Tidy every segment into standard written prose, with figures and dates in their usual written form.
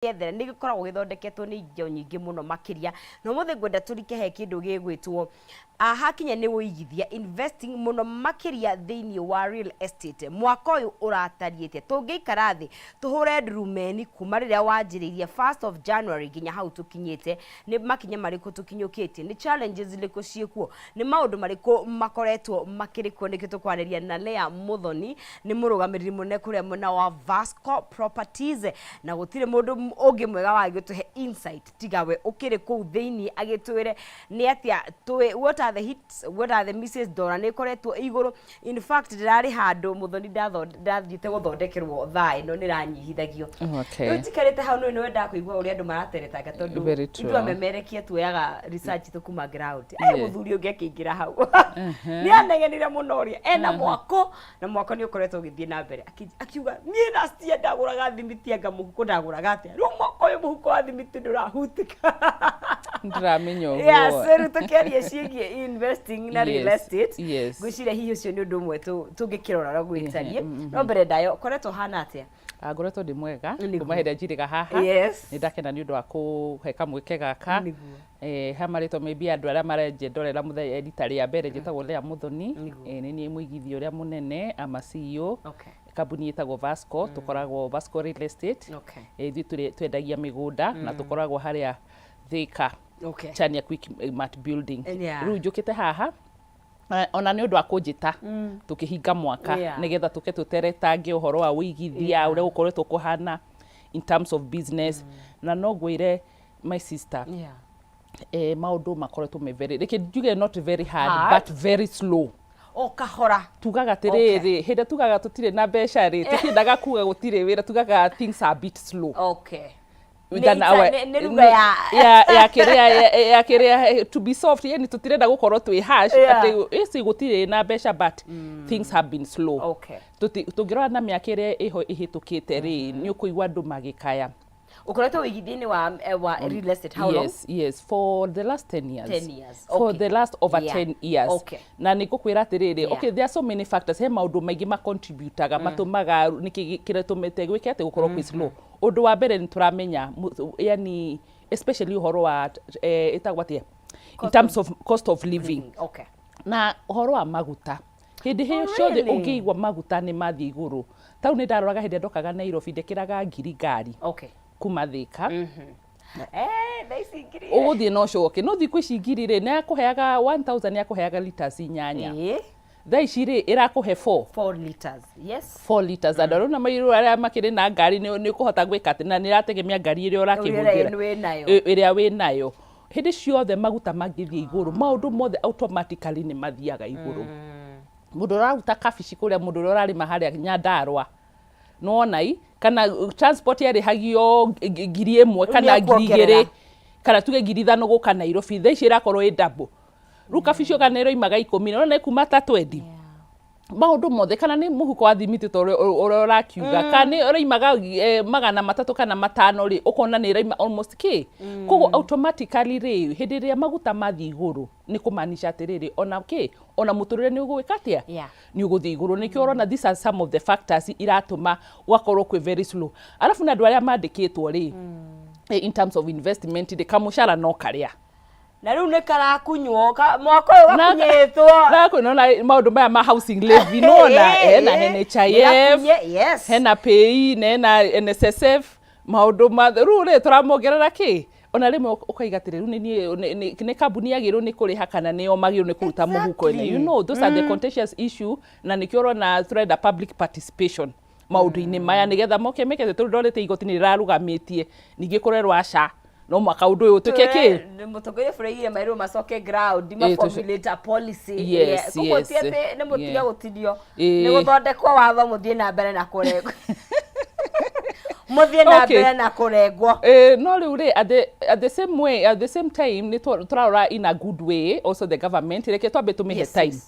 Gĩethere nĩ gĩkoragwo gĩthondeketwo nĩ indo nyingĩ mũno makĩria. Na ũmũthĩ ngwenda tũrike he kĩndũ gĩgwĩtwo hakinya nĩ ũigithia, investing, mũno makĩria thĩinĩ wa real estate. Mwaka ũyũ ũratariĩ atĩa? Tũngĩikara thĩ tũhũre ndurumeni kuma rĩrĩa wanjĩrĩirie 1st of January nginya hau tũkinyĩte, nĩ makinya marĩkũ tũkinyũkĩtie? Nĩ challenges irĩkũ ciĩkuo? Nĩ maũndũ marĩkũ makoretwo makĩrĩ kuo? Nĩkĩo tũkwarĩria na Leah Muthoni, nĩ mũrũgamĩrĩri mũnene kũrĩa mwena wa Vasco Properties, na gũtirĩ mũndũ ũngĩ mwega wa gũtũhe insight tiga we ũkĩrĩ kũu thĩinĩ, agĩtwĩre nĩ atĩa tũĩ, what are the hits, what are the misses. Ndora nĩ ĩkoretwo igũrũ. In fact, ndĩrarĩ handũ Muthoni ndathiĩte gũthondekerwo, thaa ĩno nĩ ĩranyihithagio. Rĩu njikarĩte hau nĩ wendaga kũigua ũrĩa andũ marateretanga tondũ Very true. ithuĩ amemerekia tuoyaga research tũkuma ground. Ĩ, mũthuri ũngĩ akĩingĩra hau nĩ anegenire mũno ũrĩa ena mwako, na mwako nĩ ũkoretwo ũgĩthiĩ na mbere. Akiuga niĩ last year ndagũraga thimiti, anga mũhuko ndagũraga atĩa, rĩu mwaka ũyũ mũhuko wa thimiti ndũrahutika. Ndĩramenya ũguo. Yes, rĩu tũkĩaria ciĩgiĩ investing na real estate, ngwĩciria hihi ũcio nĩ ũndũ ũmwe tũngĩkĩrora na gwĩtarie. No mbere ndayo, ũkoretwo hana atĩa? Ah, ngoretwo ndĩ mwega. Kuma hĩndĩ ĩrĩa njirĩga haha. Nĩ ndakena nĩ ũndũ wa kũhe kamweke gaka. Ha marĩtwa, maybe andũ arĩa marenjendorera mũthenya rita rĩa mbere, njĩtagwo Leah Muthoni. Nĩ niĩ mũigithia ũrĩa mũnene ama CEO kambuni ĩtagwo Vasco. Tũkoragwo Vasco Real Estate. Ithuĩ twendagia mĩgũnda na tũkoragwo harĩa Thika, Chania Quick Mart building. Rĩu njũkĩte haha ona nĩ ũndũ wa kũnjĩta tũkĩhinga mwaka nĩgetha tũke tũteretange ũhoro wa ũigithia, ũrĩa gũkoretwo kũhana in terms of business. Na no ngwĩre, my sister, maũndũ makoretwo me very, reke njuge, not very hard, Hard. but very slow. O kahora. Tugaga atĩrĩrĩ, hĩndĩ ĩrĩa tugaga tũtirĩ na mbeca rĩ, tũtiendaga kuga gũtirĩ wĩra, tugaga things are a bit slow than Nĩ lugha ya kĩrĩa ya kĩrĩa to be soft, yani tũtirenda gũkorwo twĩ harsh atĩ ĩci gũtirĩ na mbeca, but things have been slow. Tũngĩrora na mĩaka ĩrĩa ĩho ĩhĩtũkĩte rĩ, nĩ ũkũigua andũ magĩkaya. Ũkoretwo wĩigithia-inĩ wa real estate how long? Yes, for the last 10 years. 10 years. For the last over 10 years. Na nĩ ngũkwĩra atĩrĩrĩ, okay, there are so many factors, he maũndũ maingĩ macontributaga matũmaga nĩkĩ kĩrĩa tũmĩte gwĩke atĩ gũkorwo kwĩ slow. Ũndũ wa mbere, nĩ tũramenya yani especially ũhoro wa ĩtagwo atĩa, in terms of cost of living na ũhoro wa maguta. Hĩndĩ ĩyo Oh, ciothe really? ũngĩigua maguta nĩ mathiĩ igũrũ, tau nĩ ndaroraga hĩndĩ ĩrĩa ndokaga Nairobi, ndekĩraga 1,000 ngari kuma Thĩka. Thaa ici 1,000. Ũgũthiĩ na ũcoke, no thikũ ici 1,000 rĩ, nĩ yakũheaga 1000, nĩ yakũheaga liters 8. Thaa ici rĩ, ĩrakũhe 4. 4 liters, yes. 4 liters. Andũ arĩa mairũ arĩa makĩrĩ na ngari nĩ ũkũhota gwĩka atĩ na nĩ ĩrategemea ngari ĩrĩa ũrakĩhũthĩra. Ũrĩa wĩ nayo. Ĩrĩa wĩ nayo. Hĩndĩ ciothe maguta mangĩthiĩ igũrũ, maũndũ mothe automatically nĩ mathiaga igũrũ. Mũndũ ũraruta kabici kũrĩa, mũndũ ũrĩa ũrarĩma harĩa Nyandarua, nĩwona i kana transport yarĩhagio 1,000 kana 2,000 Nĩekuongerera. kana tuge 5,000 gũka Nairobi, thaa ici ĩrakorwo ĩ double. Rĩu kabici kana ĩroimaga 10, nĩwona ĩkuma ta 20. Maũndũ mothe, kana nĩ mũhuko wa thimiti ta ũrĩa ũrakiuga, kana nĩ ũraimaga 300 kana 500 rĩ, ũkona nĩ ĩraima almost kĩ. Koguo automatically rĩ, hĩndĩ ĩrĩa maguta mathiĩ igũrũ, nĩ kũmaanisha atĩrĩrĩ, ona kĩ, ona mũtũrĩre nĩ ũgwĩka atĩa? Nĩ ũgũthiĩ igũrũ. Nĩkĩo ũrona these are some of the factors iratũma gũgakorwo kwĩ very slow. Arabu na andũ arĩa mandĩkĩtwo rĩ, in terms of investment rĩ, kamũcara no karĩa Na rĩu nĩ karakunywo mwaka ũyũ gakunyĩtwo. Na kwĩnona maũndũ maya ma housing levy, nĩwona hena NHIF, hena PAYE na hena NSSF, maũndũ ma rĩu rĩ, tũramongerera kĩ? Ona rĩmwe ũkaiga atĩrĩ, rĩu nĩ niĩ nĩ kambuni yagĩrĩirwo nĩ kũrĩha kana nĩo magĩrĩirwo nĩ kũruta mũhuko-inĩ? Those are the contentious issue, na nĩkĩo ũrona tũrenda public participation maũndũ-inĩ maya nĩgetha moke meke, tondũ ndorĩte igoti nĩ rĩrarũgamĩtie, ningĩ kũrerwo aca, no mwaka ũndũ ũyũ ũtuĩke kĩ. Mũtongoria bũrũri mairwo macoke ground, ma formulate a policy. Koguo ti atĩ nĩ mũtige gũtinio, nĩ gũthondekwo watho, mũthiĩ na mbere na kũrengwo, mũthiĩ na mbere na kũrengwo. No rĩu rĩ, at the same way, at the same time, nĩ tũrarora in a good way also the government, reke twambe tũmĩhe time,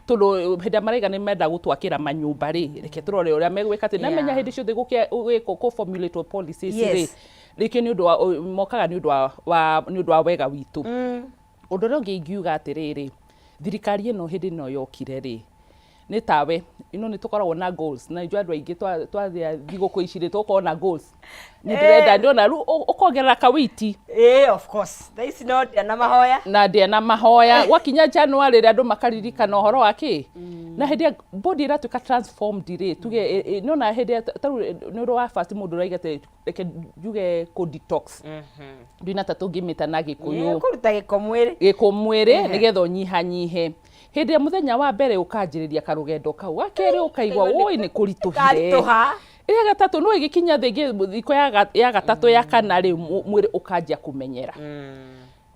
tondũ hĩndĩ ĩrĩa maraiga nĩ menda gũtwakĩra manyũmba rĩ, reke tũrore ũrĩa megwĩka atĩ namenya hĩndĩ ciothe gwĩkwo kũ formulate policies rĩ, rĩngĩ nĩ ũndũ wa mokaga nĩ ũndũ wa nĩ ũndũ wa wega witũ. Ũndũ ũrĩa ũngĩ ingiuga atĩrĩrĩ, thirikari ĩno hĩndĩ ĩno yokire rĩ, Nĩ tawe ino nĩ tũkoragwo na goals, na ithuĩ andũ aingĩ twathĩa thigũkũ ici rĩ, tũkorwo na goals, nĩ ndĩrenda ndĩrona rĩu ũkongerera kawĩiti. Eh, of course, thaa ici no ndĩa na mahoya. Na ndĩa na mahoya. Gwakinya January rĩ, andũ makaririkana ũhoro wa kĩ, na hĩndĩ ĩrĩa body ĩratuĩka transformed rĩ, tuge nĩona hĩndĩ ĩrĩa tarĩu nĩ ũndũ wa fast, mũndũ ũraiga atĩ reke njuge kũ detox, ndina ta tũngĩmĩta na Gĩkũyũ. Kũruta gĩko mwĩrĩ. Gĩko mwĩrĩ, nĩgetha ũnyihanyihe. Hĩndĩ ĩrĩa mũthenya wa mbere ũkanjĩrĩria karũgendo kau, wa kerĩ ũkaigua woi nĩ kũritũhire. Karitũha. Ĩrĩa gatatũ no ĩgĩkinya thĩ ĩngĩ, thikũ ya gatatũ, ya kana rĩ, mwĩrĩ ũkanjia kũmenyera.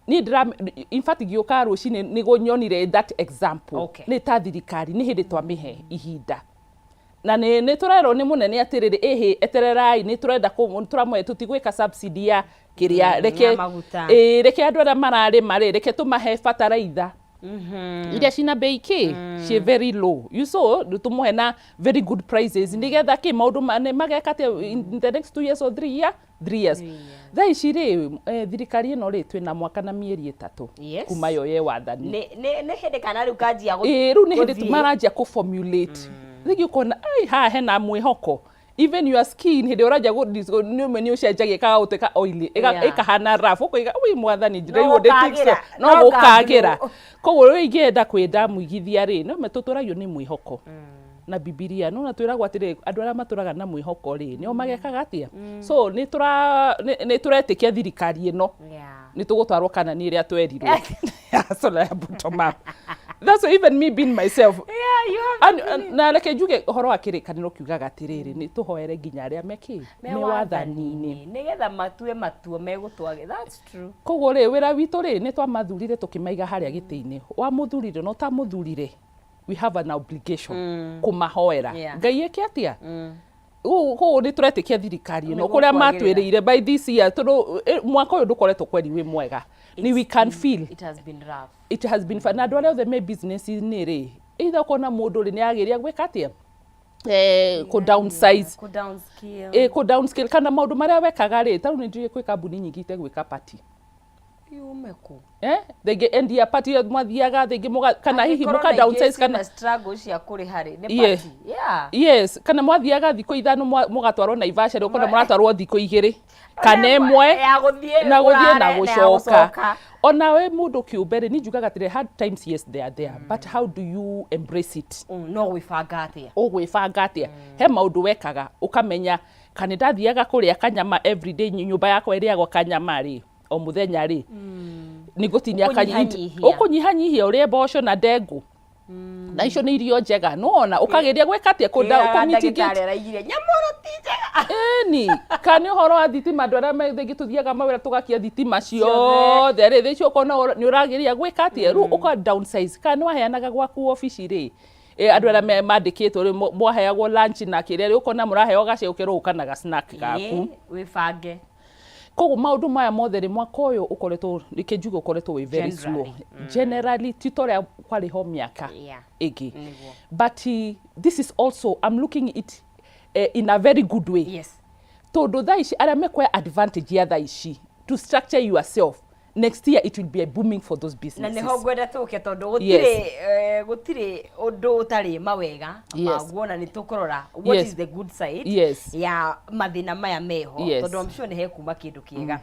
Niĩ ndĩra, in fact, ngĩũka rũcinĩ nĩguo nyonire that example. Nĩ ta thirikari nĩ hĩndĩ twamĩhe ihinda, na nĩ tũrerwo nĩ mũnene atĩrĩrĩ, ĩhĩ, etererai, nĩ tũrenda tũramwe tũtigwĩka subsidy ya kĩrĩa, reke ya maguta. Ĩĩ, reke andũ arĩa mararĩma rĩ, reke tũmahe bataraitha iria cina bei kĩ ciĩ very low, you so tũmũhe na very good prices, nĩgetha kĩ maũndũ nĩ mageka atĩa in the next 2 years or 3 years. Thaa ici rĩ, thirikari ĩno rĩ, twĩna mwaka na mĩeri 3 kuma yoye wathani. Nĩ hĩndĩ kana rĩu kanjia Ĩĩ, rĩu nĩ hĩndĩ gũthiĩ. Maranjia kũ formulate rĩngĩ, ũkona ai haha hena mwĩhoko. Even your skin, hĩndĩ ũranjia nĩ nĩ ũcenjagia, ĩkaga gũtuĩka oily, ĩkahana rough, ũkoiga ui mwathani, ndĩraigua ndĩ gũkagĩra, no no gũkagĩra. ka glow. Koguo rĩu ingĩenda kwĩnda mũigithia rĩ, no tũtũragio nĩ mwĩhoko na Bibilia no na twĩragwo atĩrĩ, andũ arĩa matũraga na mwĩhoko rĩ, nĩo magekaga atĩa? So nĩ tũretĩkia thirikari ĩno nĩ tũgũtwarwo kana nĩ ĩrĩa twerirwo so ya bottom up. That's why even me being myself Yeah, you have na reke njuge ũhoro wa kĩrĩkanĩro kiugaga atĩrĩrĩ, nĩ tũhoere nginya arĩa mekĩ me wathani-inĩ, nĩgetha matue matua megũtwage. That's true. Koguo rĩ, wĩra witũ rĩ, nĩ twamathurire tũkĩmaiga harĩa gĩtĩ-inĩ, wamũthurire na ũtamũthurire, we have an obligation kũmahoera Ngai ĩke atĩa. Koguo nĩ tũretĩkia thirikari ĩno Nĩguo kũrĩa kwagĩrĩra. matwĩrĩire by this year, tondũ mwaka ũyũ ndũkoretwo kweri wĩ mwega, ni we can feel. It has been rough. It has been fun. Na andũ arĩa othe me business-inĩ rĩ, either ũkona mũndũ rĩ, nĩ ageria gwĩka atĩa, kũ downsize, Ku downscale. Kũ downscale, kana maũndũ marĩa wekaga rĩ, tarĩu nĩ njũĩ kwĩ kambuni nyingĩ itegwĩka party. Yume kũ? Thengĩ end year party mwathiaga thengĩ kana hihi Angĩkorwo mũka na ingĩ downsize kana ciĩna struggle cia kũrĩha rĩ, nĩ party. Yes, kana mwathiaga thikũ 5 mũgatwarwo Naivasha rĩ, ũkona mũratwarwo thikũ 2 kana 1 ya gũthiĩ na gũthiĩ na ũrare na ya gũcoka. Gũcoka. Ona we mũndũ kĩũmbe rĩ, niĩ njugaga atĩrĩ, hard times, yes, they are there, but how do you embrace it? No gwĩbanga atĩa? Ũgwĩbanga atĩa? He maũndũ wekaga ũkamenya kana ndathiaga kũrĩa kanyama everyday, nyũmba yakwa ĩrĩagwo kanyama rĩ, o mũthenya rĩ, nĩ ngũtinia. Ũkũnyihanyihia. Ũkũnyihanyihia, ũrĩe mboco na ndengũ, na icio nĩ irio njega, nĩwona ũkageria gwĩka atĩa, Kĩrĩa kũ mitigate. Ndagĩtarĩ araigire nyamũro ti njega. Ĩni, kana nĩ ũhoro wa thitima, andũ arĩa rĩngĩ tũthiaga mawĩra tũgakia thitima ciothe rĩ, thĩ icio ũkona nĩ ũrageria gwĩka atĩa rĩu, ũka downsize. Kana nĩ waheanaga gwaku obici rĩ, andũ arĩa mandĩkĩtwo rĩ, mwaheagwo lunch na kĩrĩa rĩ, ũkona mũraheo gacai, ũkerwo ũka na ga snack gaku. Ĩĩ, wĩbange. Koguo maũndũ maya mothe rĩ, mwaka ũyũ ũkoretwo, reke njuge, ũkoretwo wĩ very slow. Generally. Generally ti ta ũrĩa kwarĩ ho mĩaka ĩngĩ. But this is also, I'm looking it in a very good way, tondũ thaa ici arĩa mekuoya advantage ya thaa ici to structure yourself, next year it will be a booming for those Na businesses. nĩho ngwenda tũke, tondũ gũtirĩ gũtirĩ ũndũ ũtarĩ mawega maguo, na nĩ tũkũrora what is the good side ya mathĩna maya meho, tondũ I'm sure nĩ hekuma kĩndũ kĩega.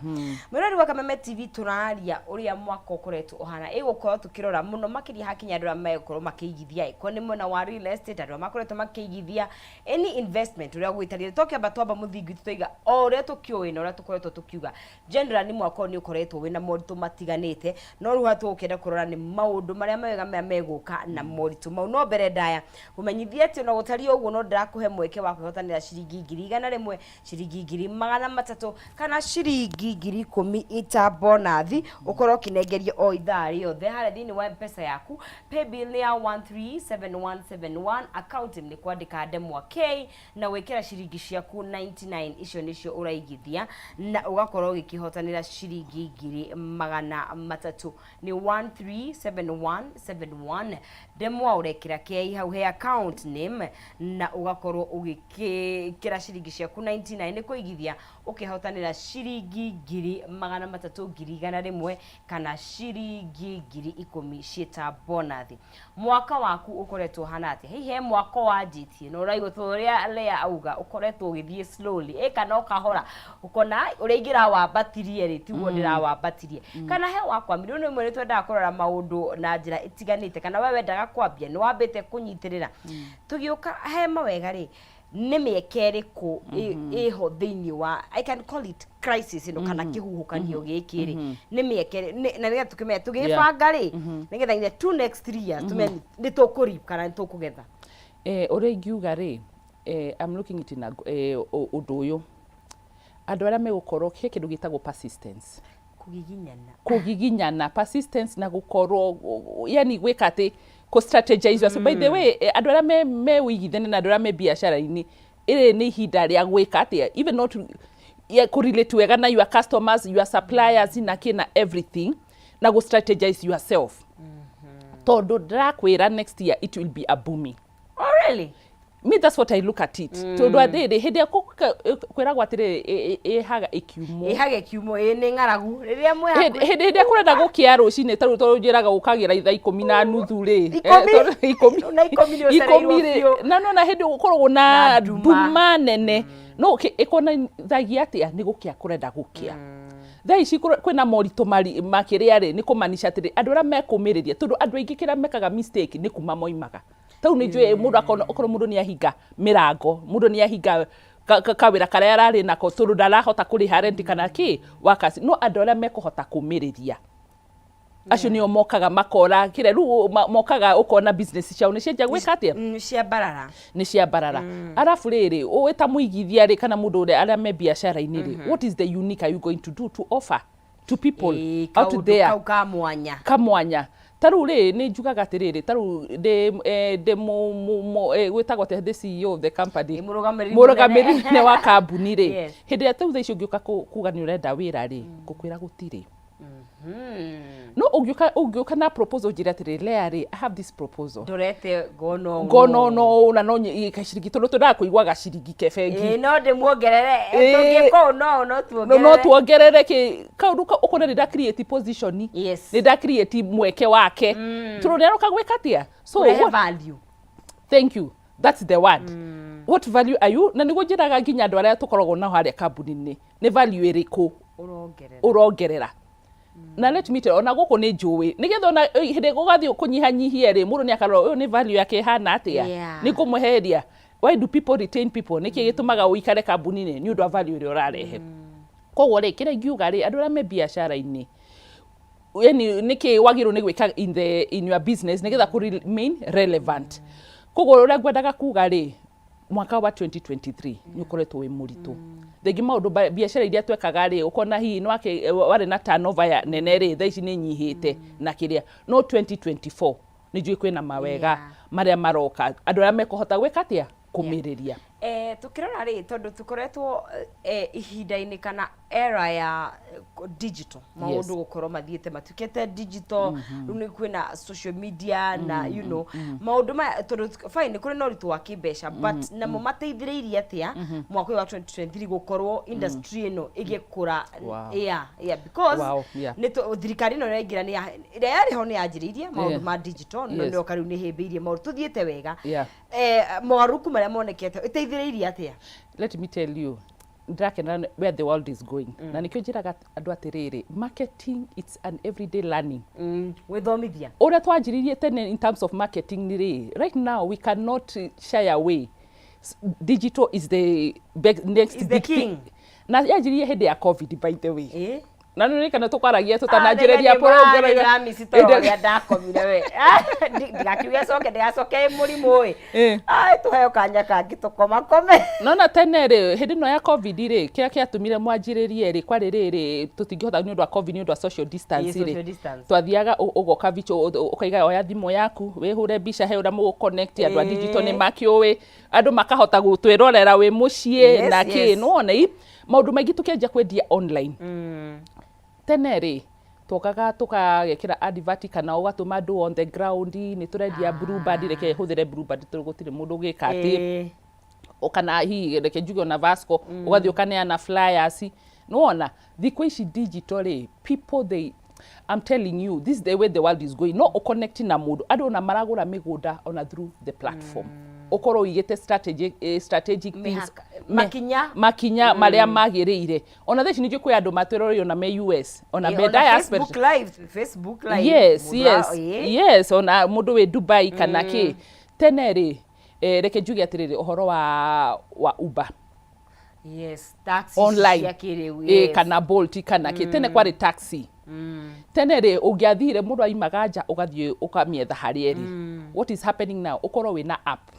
Mwĩrori wa Kameme TV, tũraria ũrĩa mwaka ũkoretwo ũhana, ĩgũkorwo tũkĩrora mũno makĩria hakinya andũ arĩa megũkorwo makĩigithia, ĩkorwo nĩ mwena wa real estate, andũ arĩa makoretwo makĩigithia any investment, ũrĩa gwĩtarire. Tũkĩamba twamba mũthingi witũ, twaiga o ũrĩa tũkĩũĩ na ũrĩa tũkoretwo tũkiuga generally, mwaka ũyũ nĩ ũkoretwo wĩna moritũ matiganĩte, no rĩu haha tũgũkĩenda kũrora nĩ maũndũ marĩa mawega marĩa megũka na moritũ mau. No mbere ndaya kũmenyithia atĩ ona gũtariĩ ũguo, no ndĩrakũhe mweke wa kwĩhotanĩra ciringi 100,000, ciringi 300,000, kana ciringi 10,000 ita bonathi, ũkorwo ũkĩnengerio o ithaa rĩothe harĩa thĩinĩ wa Mpesa yaku. Paybill nĩ ya 137171, account nĩ kwandĩka ndemwa K na gwĩkĩra ciringi ciaku 99, icio nĩcio ũraigithia na ũgakorwo ũgĩkĩhotanĩra ciringi ngiri 300,300. Nĩ 137171. Ndemwa ũrekĩra K hau he account name na ũgakorwo ũgĩkĩra ciringi ciaku 99 nĩ kũigithia, ũkehotanĩra ciringi 300,000, 100,000 kana ciringi 10,000 ciĩta bonathi. Mwaka waku ũkoretwo ũhana atĩa? Hihi he mwaka wanjĩtie na ũraigua ta ũrĩa Lea auga ũkoretwo ũgĩthiĩ slowly, ĩ kana ũkahora ũkona ũrĩa ingĩrawambatirie rĩ tiguo ndĩrawambatirie, kana he wakwamire? Rĩu rĩmwe nĩ twendaga kũrora maũndũ na njĩra ĩtiganĩte, kana we wendaga kwambia nĩ wambĩte kũnyitĩrĩra. Tũgĩũka he mawega rĩ, nĩ mĩeke ĩrĩkũ ĩho thĩinĩ wa, I can call it crisis ĩno kana kĩhuhũkanio gĩkĩ rĩ, nĩ mĩeke na nĩgetha tũkĩmenya tũgĩbanga rĩ, nĩgetha in the 2 next 3 years tũmenye nĩ tũkũreap kana nĩ tũkũgetha? Ũrĩa ingiuga rĩ, I'm looking it in a, ũndũ ũyũ, andũ arĩa megũkorwo he kĩndũ gĩtagwo persistence. Kũgiginyana. Kũgiginyana, persistence, na gũkorwo yani gwĩka atĩ kũ strategize. So by the way, andũ arĩa me wĩigithania na andũ arĩa me biacara-inĩ, ĩrĩ nĩ ihinda rĩa gwĩka atĩa, even not yeah, kũ relate wega na your customers, your suppliers na kĩ na everything, na gũ strategize yourself, tondũ ndĩrakwĩra next year it will be a booming. Oh, really? Me, that's what I look at it, tondũ atĩrĩ, hĩndĩ ĩrĩa kwĩragwo atĩrĩrĩ, ĩhaga ĩkiumwo. Ĩhage kiumo, ĩ nĩ ng'aragu rĩrĩa mwĩ Hĩndĩ ĩrĩa kũrenda gũkĩa rũcinĩ, tarĩu tondũ njĩraga gũkagĩra ithaa 10:30 rĩ, 10. 10. Na 10 nĩ ũcereirwo 10 rĩ, biũ. Na nona hĩndĩ gũkoragwo na Na nduma. nduma nene, no ĩkonithagia atĩa nĩ gũkĩa kũrenda gũkĩa. Thaa ici kwĩna moritũ makĩrĩa rĩ, nĩ kũmanisha atĩrĩ, andũ arĩa mekũmĩrĩria, tondũ andũ aingĩ kĩrĩa mekaga mistake nĩ kuma moimaga. Tau nĩ njũĩ mũndũ akona okorwo mũndũ nĩ ahinga mĩrango, mũndũ nĩ ahinga kawĩra karĩa ararĩ nako tondũ ndarahota kũrĩha rent kana kĩ workers. No andũ arĩa mekũhota kũmĩrĩria, acio nĩo mokaga makora kĩrĩa rĩu mokaga ũkona business ciao nĩ cianjia gwĩka atĩa? Cia mbarara. Nĩ cia mbarara. Arabu rĩrĩ, ũĩ ta mũigithia rĩ, kana mũndũ ũrĩa arĩa me biacara-inĩ rĩ, what is the unique are you going to do to offer to people out kaũndũ there? Kau ka mwanya. Kamwanya. Ta rĩu rĩ, nĩ njugaga atĩrĩrĩ, ta rĩu ndĩ gwĩtagwo atĩa, the CEO of the company. Ĩ, mũrũgamĩrĩri mũrũgamĩrĩri mũnene. Mũnene wa kambuni rĩ, hĩndĩ ĩrĩa tau thaa ici ũngĩũka kuga nĩ ũrenda wĩra rĩ, ngũkwĩra gũtirĩ. No ũngĩũka na proposal, njĩre atĩrĩ, "Lea rĩ, I have this proposal." Ndorete ngona ũũ. Ngona no ũũ na no gaciringi, tondũ twendaga kũigua gaciringi ke bengi. Ĩ, no ndĩmuongerere. Tũngĩka ũũ no ũũ, no no tuongerere. Tuongerere kĩ kaũndũ ũkona nĩ nda create position, nĩ nda create mweke wake, tondũ nĩ aroka gwĩka atĩa? So kũrehe value. Thank you, that's the word. What value are you? Na nĩguo njĩraga nginya andũ arĩa tũkoragwo nao harĩa kambuni-inĩ, nĩ value ĩrĩkũ ũrongerera? Ũrongerera. Na let me tell you, ona gũkũ nĩ njũĩ nĩgetha ona hĩndĩ gũgathiĩ kũnyihanyihia rĩ, mũndũ nĩ akarora ũyũ nĩ value yake ĩhana atĩa, nĩ kũmweheria. Why do people retain people? Nĩkĩ gĩtũmaga ũikare kambuni-inĩ? Nĩ ũndũ wa value ĩrĩa ũrarehe. Koguo rĩ, kĩrĩa ingiuga rĩ, andũ arĩa me biacara-inĩ, yani nĩkĩ wagĩrĩirwo nĩ gwĩka in your business nĩgetha kũ remain relevant? Koguo ũrĩa ngwendaga kuga rĩ, mwaka wa 2023 nĩ ũkoretwo wĩ mũritũ. Thengi maũndũ biacara iria twekaga rĩ, ũkona hihi nĩ warĩ na turnover ya nene rĩ, thaa ici nĩ nyihĩte na kĩrĩa. No 2024 nĩ njũĩ kwĩna mawega marĩa maroka, andũ arĩa mekũhota gwĩka atĩa, kũmĩrĩria. Tukĩrora rĩ, tondũ tũkoretwo ihinda-inĩ kana era ya digital, maũndũ gũkorwo mathiĩte matuĩkĩte digital, rĩu nĩ kwĩna social media na maũndũ maya, tondũ fine, nĩ kũrĩ na ũritũ wa kĩmbeca, but namo mateithĩrĩirie atĩa mwaka ũyũ wa 2023 gũkorwo industry ĩno ĩgĩkũra? Yeah, because nĩ thirikari ĩno ĩraingĩra nĩ ĩrĩa yarĩ ho nĩ yanjĩrĩirie maũndũ ma digital, no nĩoka rĩu nĩ hĩmbĩirie maũndũ, tũthiĩte wega. Mogarũrũku marĩa monekete, ĩteithĩrĩirie atĩa? Let me tell you, ndĩrakena where the world is going, na nĩkĩo njĩraga andũ atĩrĩrĩ, marketing, it's an everyday learning. Gwĩthomithia. Ũrĩa twanjĩrĩirie tene in terms of marketing rĩ, right now we cannot shy away. Digital is the next Is the big king. thing, na yanjĩrĩirie hĩndĩ ya COVID, by the way. Na nĩ kana tũkwaragia tũtananjĩrĩria tũtananjĩrĩria program. Ndamisi toro ũrĩa ndakomire we. Ndigakiuge coke, ndigacoke ĩ mũrimũ ĩ. Ai, tũheo kanya kangĩ tũkomakome. Nona tene rĩ, hĩndĩ ĩno ya COVID rĩ, kĩrĩa kĩatũmire mwanjĩrĩrie rĩ, kwarĩ rĩrĩ, tũtingĩhota nĩ ũndũ wa COVID, nĩ ũndũ wa social distance social rĩ, distance. Twathiaga ũgoka virtual, ũkaiga oya thimũ yaku wĩhũre mbica he ũrĩa mũgũ-connect. Andũ a digital nĩ makĩũĩ, andũ makahota gũtwĩrorera wĩ mũciĩ na kĩ. Nĩwona i maũndũ maingĩ tũkĩanjia kwendia online. Tene rĩ, Twokaga tũkagekĩra advert kana ũgatũma andũ on the ground, nĩ tũrendia Blueband, reke hũthĩre Blueband tondũ gũtirĩ mũndũ ũgĩka atĩ kana hihi reke njuge ona Vasco, ũgathiĩ ũkaneana flyers. Nĩwona thikũ ici digital rĩ, people, they, I'm telling you, this is the way the world is going. No ũconnect na mũndũ, andũ ona maragũra mĩgũnda ona through the platform, ũkorwo ũigĩte strategic things. Makinya. Makinya marĩa magĩrĩire. Ona thaa ici ningĩ kwĩ andũ matwĩrorire ona me US, ona me ona diaspora. Facebook Live, Facebook Live. Yes. Yes, ona mũndũ wĩ Dubai kana kĩ. Tene rĩ, reke njuge atĩrĩrĩ, ũhoro wa Uber, Yes, taxi online cia kĩrĩu. Kana Bolt kana kĩ. Tene kwarĩ taxi. Tene rĩ, ũngĩathire, mũndũ aimaga nja, ũgathiĩ ũkamĩetha harĩa ĩrĩ. What is happening now, ũkorwo wĩna app,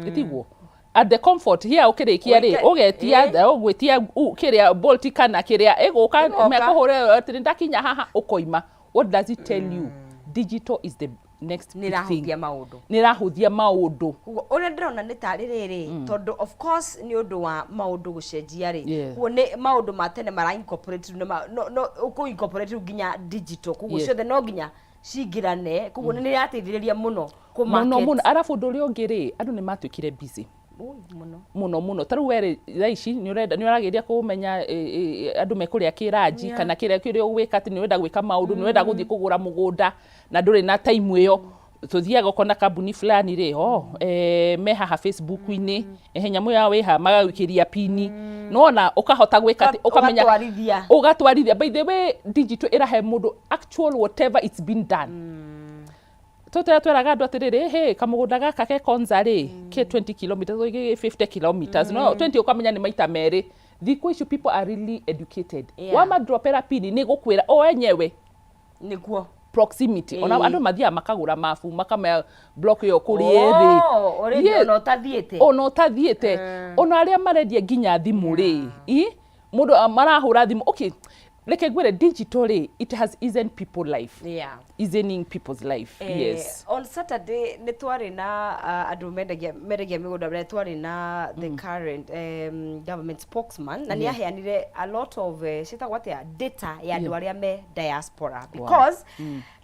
ĩtiguo? At the comfort here, ũkĩrĩkia rĩ, ũgetia, ũgwĩtia kĩrĩa, Bolt kana kĩrĩa, ĩgũka. Ĩgoka. Mekũhũre atĩ ndakinya haha, ũkoima. What does it tell you? Digital is the next nĩ big thing. Ĩrahũthia maũndũ. Nĩ ĩrahũthia maũndũ. Koguo ũrĩa ndĩrona nĩ tarĩ rĩrĩ, tondũ of course nĩ ũndũ wa maũndũ gũcenjia rĩ, koguo nĩ maũndũ ma tene mara incorporate rĩu no ũkũ incorporate rĩu nginya digital, koguo ciothe no nginya cingĩrane, koguo nĩ ĩrateithĩrĩria mũno kũ Mũno. market. Mũno. Arabu ũndũ ũrĩa ũngĩ rĩ, andũ nĩ matuĩkire busy. Ui, mũno. Mũno mũno. Ta rĩu we rĩ, thaa ici nĩ ũrenda, nĩ ũrageria kũmenya andũ mekũrĩa kĩranji kana kĩrĩa kĩrĩa ũgwĩka, atĩ nĩ ũrenda gwĩka maũndũ, nĩ ũrenda gũthiĩ kũgũra mũgũnda na ndũrĩ na time ĩyo. Tũthiaga ũkona kambuni fulani rĩ, oh, me haha Facebook-inĩ, ehe, nyamũ yao ĩ haha, magagwĩkĩria pini, nĩwona ũkahota gwĩka atĩ ũkamenya. Ũgatwarithia. Ũgatwarithia. By the way, digital ĩrahe mũndũ actual whatever it's been done. Tũtũrĩa twĩraga andũ atĩrĩrĩ, hĩ, kamũgũnda gaka ke Konza rĩ, ke 20 kilometers, gĩ 50 kilometers, no 20 ũkamenya nĩ maita merĩ. Thikũ ici people are really educated. Wamadropera pini, nĩ gũkwĩra o enyewe. Nĩguo. Proximity ona andũ mathiaga makagũra mabu, makamenya block ĩyo kũrĩ ĩrĩ. Oh, already. Ona ũtathiĩte. Ona ũtathiĩte. Ona arĩa marendia nginya thimũ rĩ, i mũndũ marahũra thimũ. Okay, reke ngwĩre, digital rĩ, it has easen people life, easening people's life. Yes. On Saturday nĩ twarĩ na andũ mendagia mĩgũnda mbere, twarĩ na the current government spokesman na nĩ aheanire a lot of ciĩtagwo atĩa, data ya andũ arĩa me diaspora, because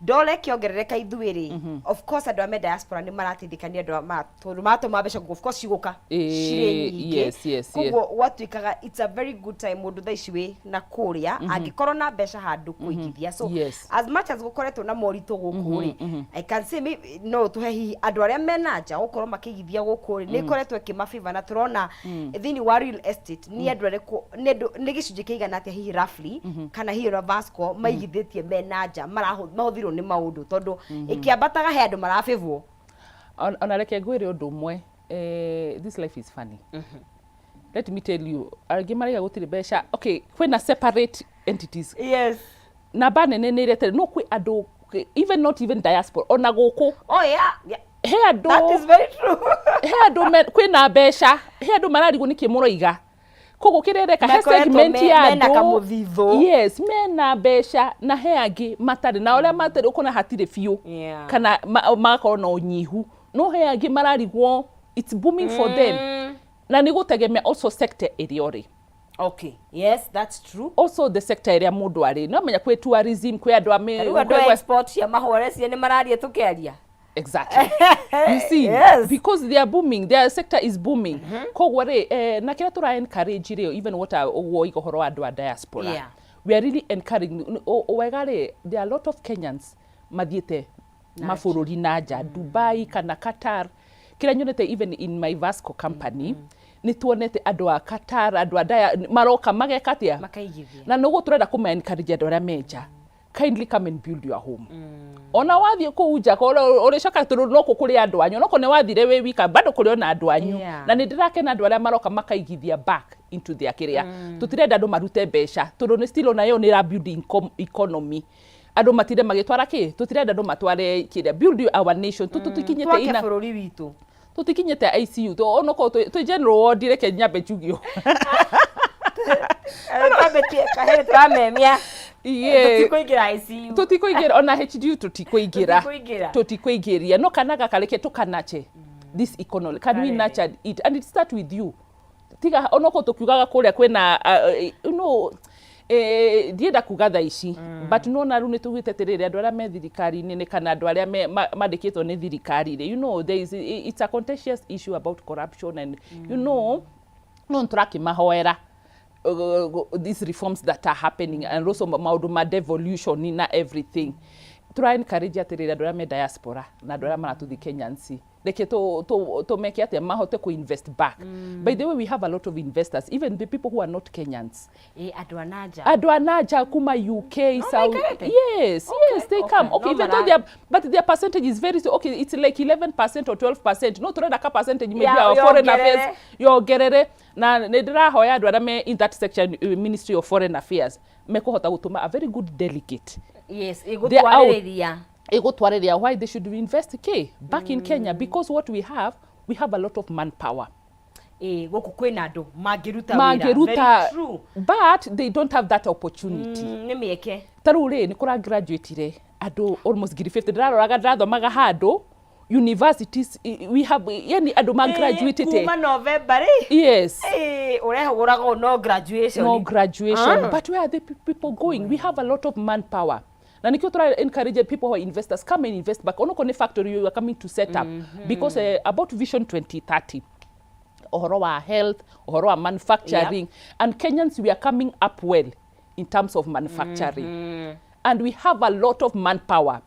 dola ĩkĩongerereka, ithuĩ rĩ, of course andũ arĩa me diaspora nĩ marateithĩka nĩ andũ tondũ maratũma mbeca, of course cigũka cirĩ nyingĩ. Koguo gwatuĩkaga it's a very good time mũndũ thaa ici wĩ na kũrĩa angĩkorwo na mbeca handũ kũigithia. So as much as gũkoretwo na moritũ gũkũ rĩ, I can say maybe no tũhe hihi andũ arĩa mena nja gũkorwo makĩigithia gũkũ rĩ, nĩ ĩkoretwo ĩkĩmabĩva, na tũrona thĩinĩ wa real estate nĩ andũ arĩkũ, nĩ andũ nĩ gĩcunjĩ kĩigana atĩa hihi roughly, kana hihi ona Vasco maigithĩtie mena nja mahũthirwo nĩ maũndũ, tondũ ĩkĩambataga he andũ marabĩvwo. Ona reke ngwĩre ũndũ ũmwe, this life is funny, let me tell you. Angĩ maraiga gũtirĩ mbeca. Okay, kwĩna separate entities. Namba nene nĩ ĩrĩa no kwĩ andũ, even not even diaspora, ona gũkũ Oh yeah. he andũ. That is very true. He andũ kwĩna mbeca, he andũ mararigwo nĩkĩ mũroiga. Koguo kĩrĩa ĩreka he Makoretwo segment ya mena andũ kamũthithũ. Yes, mena mbeca na he angĩ matarĩ, na ũrĩa matarĩ ũkona hatirĩ biũ kana magakorwo na ũnyihu, no he angĩ mararigwo it's booming for them, na nĩ gũtegemea also sector ĩrĩa ũrĩ. Okay, yes, that's true. Also the sector ĩrĩa mũndũ arĩ, no menya kwĩ tourism, kwĩ andũ a Rĩu andũ a export cia mahũa reciria nĩ mararia tũkĩaria. Exactly, you see? Because they are booming, their sector is booming. Koguo rĩ, na kĩrĩa tũra encourage rĩ, even what ũguo oiga ũhoro wa andũ a diaspora, we are really encouraging. Wega rĩ, there are a lot of Kenyans mathiĩte mabũrũri na nja, Dubai kana Qatar. Kĩrĩa nyonete even in my Vasco company, nĩ tuonete andũ a Qatar, andũ a dia maroka mageka atĩa? Makaigithia. Na nĩguo tũrenda kũma encourage andũ arĩa menja, kindly come and build your home. Ona wathiĩ kũu nja ũrĩcoka, tondũ no kũ kũrĩ andũ anyu, onokorwo nĩ wathire wĩ wika, bado kũrĩ ona andũ anyu. Na nĩ ndĩrakena andũ arĩa maroka makaigithia back into their kĩrĩa. Tũtirenda andũ marute mbeca, tondũ nĩ still ona ĩyo nĩ ĩra build economy. Andũ matinde magĩtwara kĩ, tũtirenda andũ matware kĩrĩa. Build our nation. Tũtikinyĩte Twake ina bũrũri witũ. Tũtikinyĩte ICU, onokorwo twĩ general ward, reke nyambe njuge ũũ. Twambe kahere tũramemia. Tũtikũingĩra ICU. Tũtikũingĩra ona HDU, tũtikũingĩra. Tũtikũingĩra. Tũtikũingĩria, no kana gaka reke tũkanache this economy. Can we Karere. nurture it? And it start with you. Tiga onokorwo tũkiugaga kũrĩa kwĩna Ndienda kuga thaa ici, but nona rĩu nĩ tugĩte atĩrĩrĩ, andũ arĩa me thirikari-inĩ nĩ kana andũ arĩa mandĩkĩtwo nĩ thirikari rĩ, there is, it's a contentious issue about corruption and no nĩtũrakĩmahoera these reforms that are happening and also maũndũ ma devolution na everything. Tũra encourage atĩrĩrĩ, andũ arĩa me diaspora na andũ arĩa maratũthi Kenyans, reke tũmeke atĩa mahote ku invest back. By the way, we have a lot of investors, even the people who are not Kenyans. Andũ a nanja. Andũ a nanja kuma UK, No, South. maikarĩte? Yes. Yes, they come. Okay, even though their, but their percentage is very, okay, it's like 11% or 12%. No turenda ka percentage maybe our foreign yongerere. Affairs yongerere, na nĩ ndĩrahoya andũ arĩa me in that section, Ministry of Foreign Affairs, mekũhota gũtũma a very good delegate. Yes. They are out. Ĩgũtwarĩrĩria. Ĩgũtwarĩrĩria why they should invest k back in Kenya, because what we have, we have a lot of manpower. Gũkũ kwĩna andũ mangĩruta wĩra. Mangĩruta. Very true. But they don't have that opportunity. Nĩ mĩeke. Ta rĩu rĩ, nĩ kũra graduateire andũ almost 50,000. Ndĩraroraga, ndĩrathomaga handũ universities, we have, yani andũ ma graduated. Kuma November rĩ. Ũrehũgũraga no graduation. No graduation. Ah. But where are the people going? We have a lot of manpower, na nikio tũra encourage people who are investors, come and invest back, onokorwo nĩ factory you are coming to set up, because about Vision 2030, ũhoro wa health, ũhoro wa manufacturing, and Kenyans, we are coming up well in terms of manufacturing, and we have a lot of manpower.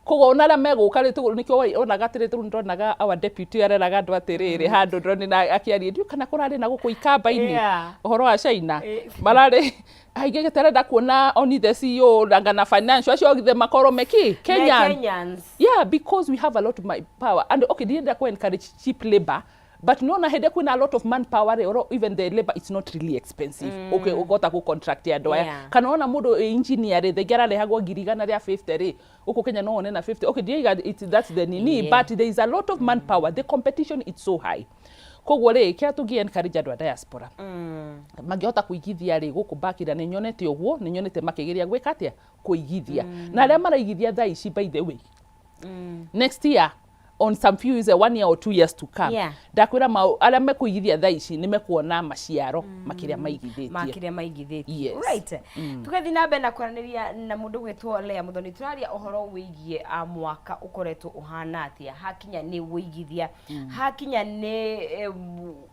Koguo ona arĩa megũka rĩ, nĩkĩo onaga atĩrĩ, tũrũ nĩndonaga our deputy areraga andũ atĩrĩrĩ handũ ndĩrona na akĩaria, ndiũ kana kũrarĩ na gũkũ ikamba-inĩ ũhoro wa China. Mararĩ aingĩ gĩtarenda kuona only the CEO na financial acio othe makorwo meki Kenyan. Kenyans. Yeah, because we have a lot of my power and okay, ndĩrenda ku encourage cheap labor, but nona hĩndĩ kwĩna a lot of manpower rĩ, or even the labor, it's not really expensive. Okay, ũkũhota ku contract andũ aya. Kana ona mũndũ wĩ engineer rĩ, thengia ararehagwo 150,000 rĩ, gũkũ Kenya no one na 50. Okay, ndiaiga that's the nini, but there is a lot of manpower. The competition is so high. Koguo rĩ, kĩrĩa tũngĩ encourage andũ a diaspora, mangĩhota kũigithia rĩ gũkũ bakira, nĩ nyonete ũguo, nĩ nyonete makĩgeria gwĩka atĩa, kũigithia, na arĩa maraigithia thaa ici, by the way, next year, on some few years, 1 year or 2 years to come, ndakwĩra arĩa mekũigithia thaa ici nĩ mekuona maciaro makĩrĩa maigithĩtie. Makĩrĩa maigithĩtie. Yes. Right, tũgathiĩ na mbere na kwaranĩria na mũndũ gwĩtwo Lea Muthoni. Tũraria ũhoro wĩgiĩ mwaka ũkoretwo ũhana atĩa hakinya nĩ wĩigithia, hakinya nĩ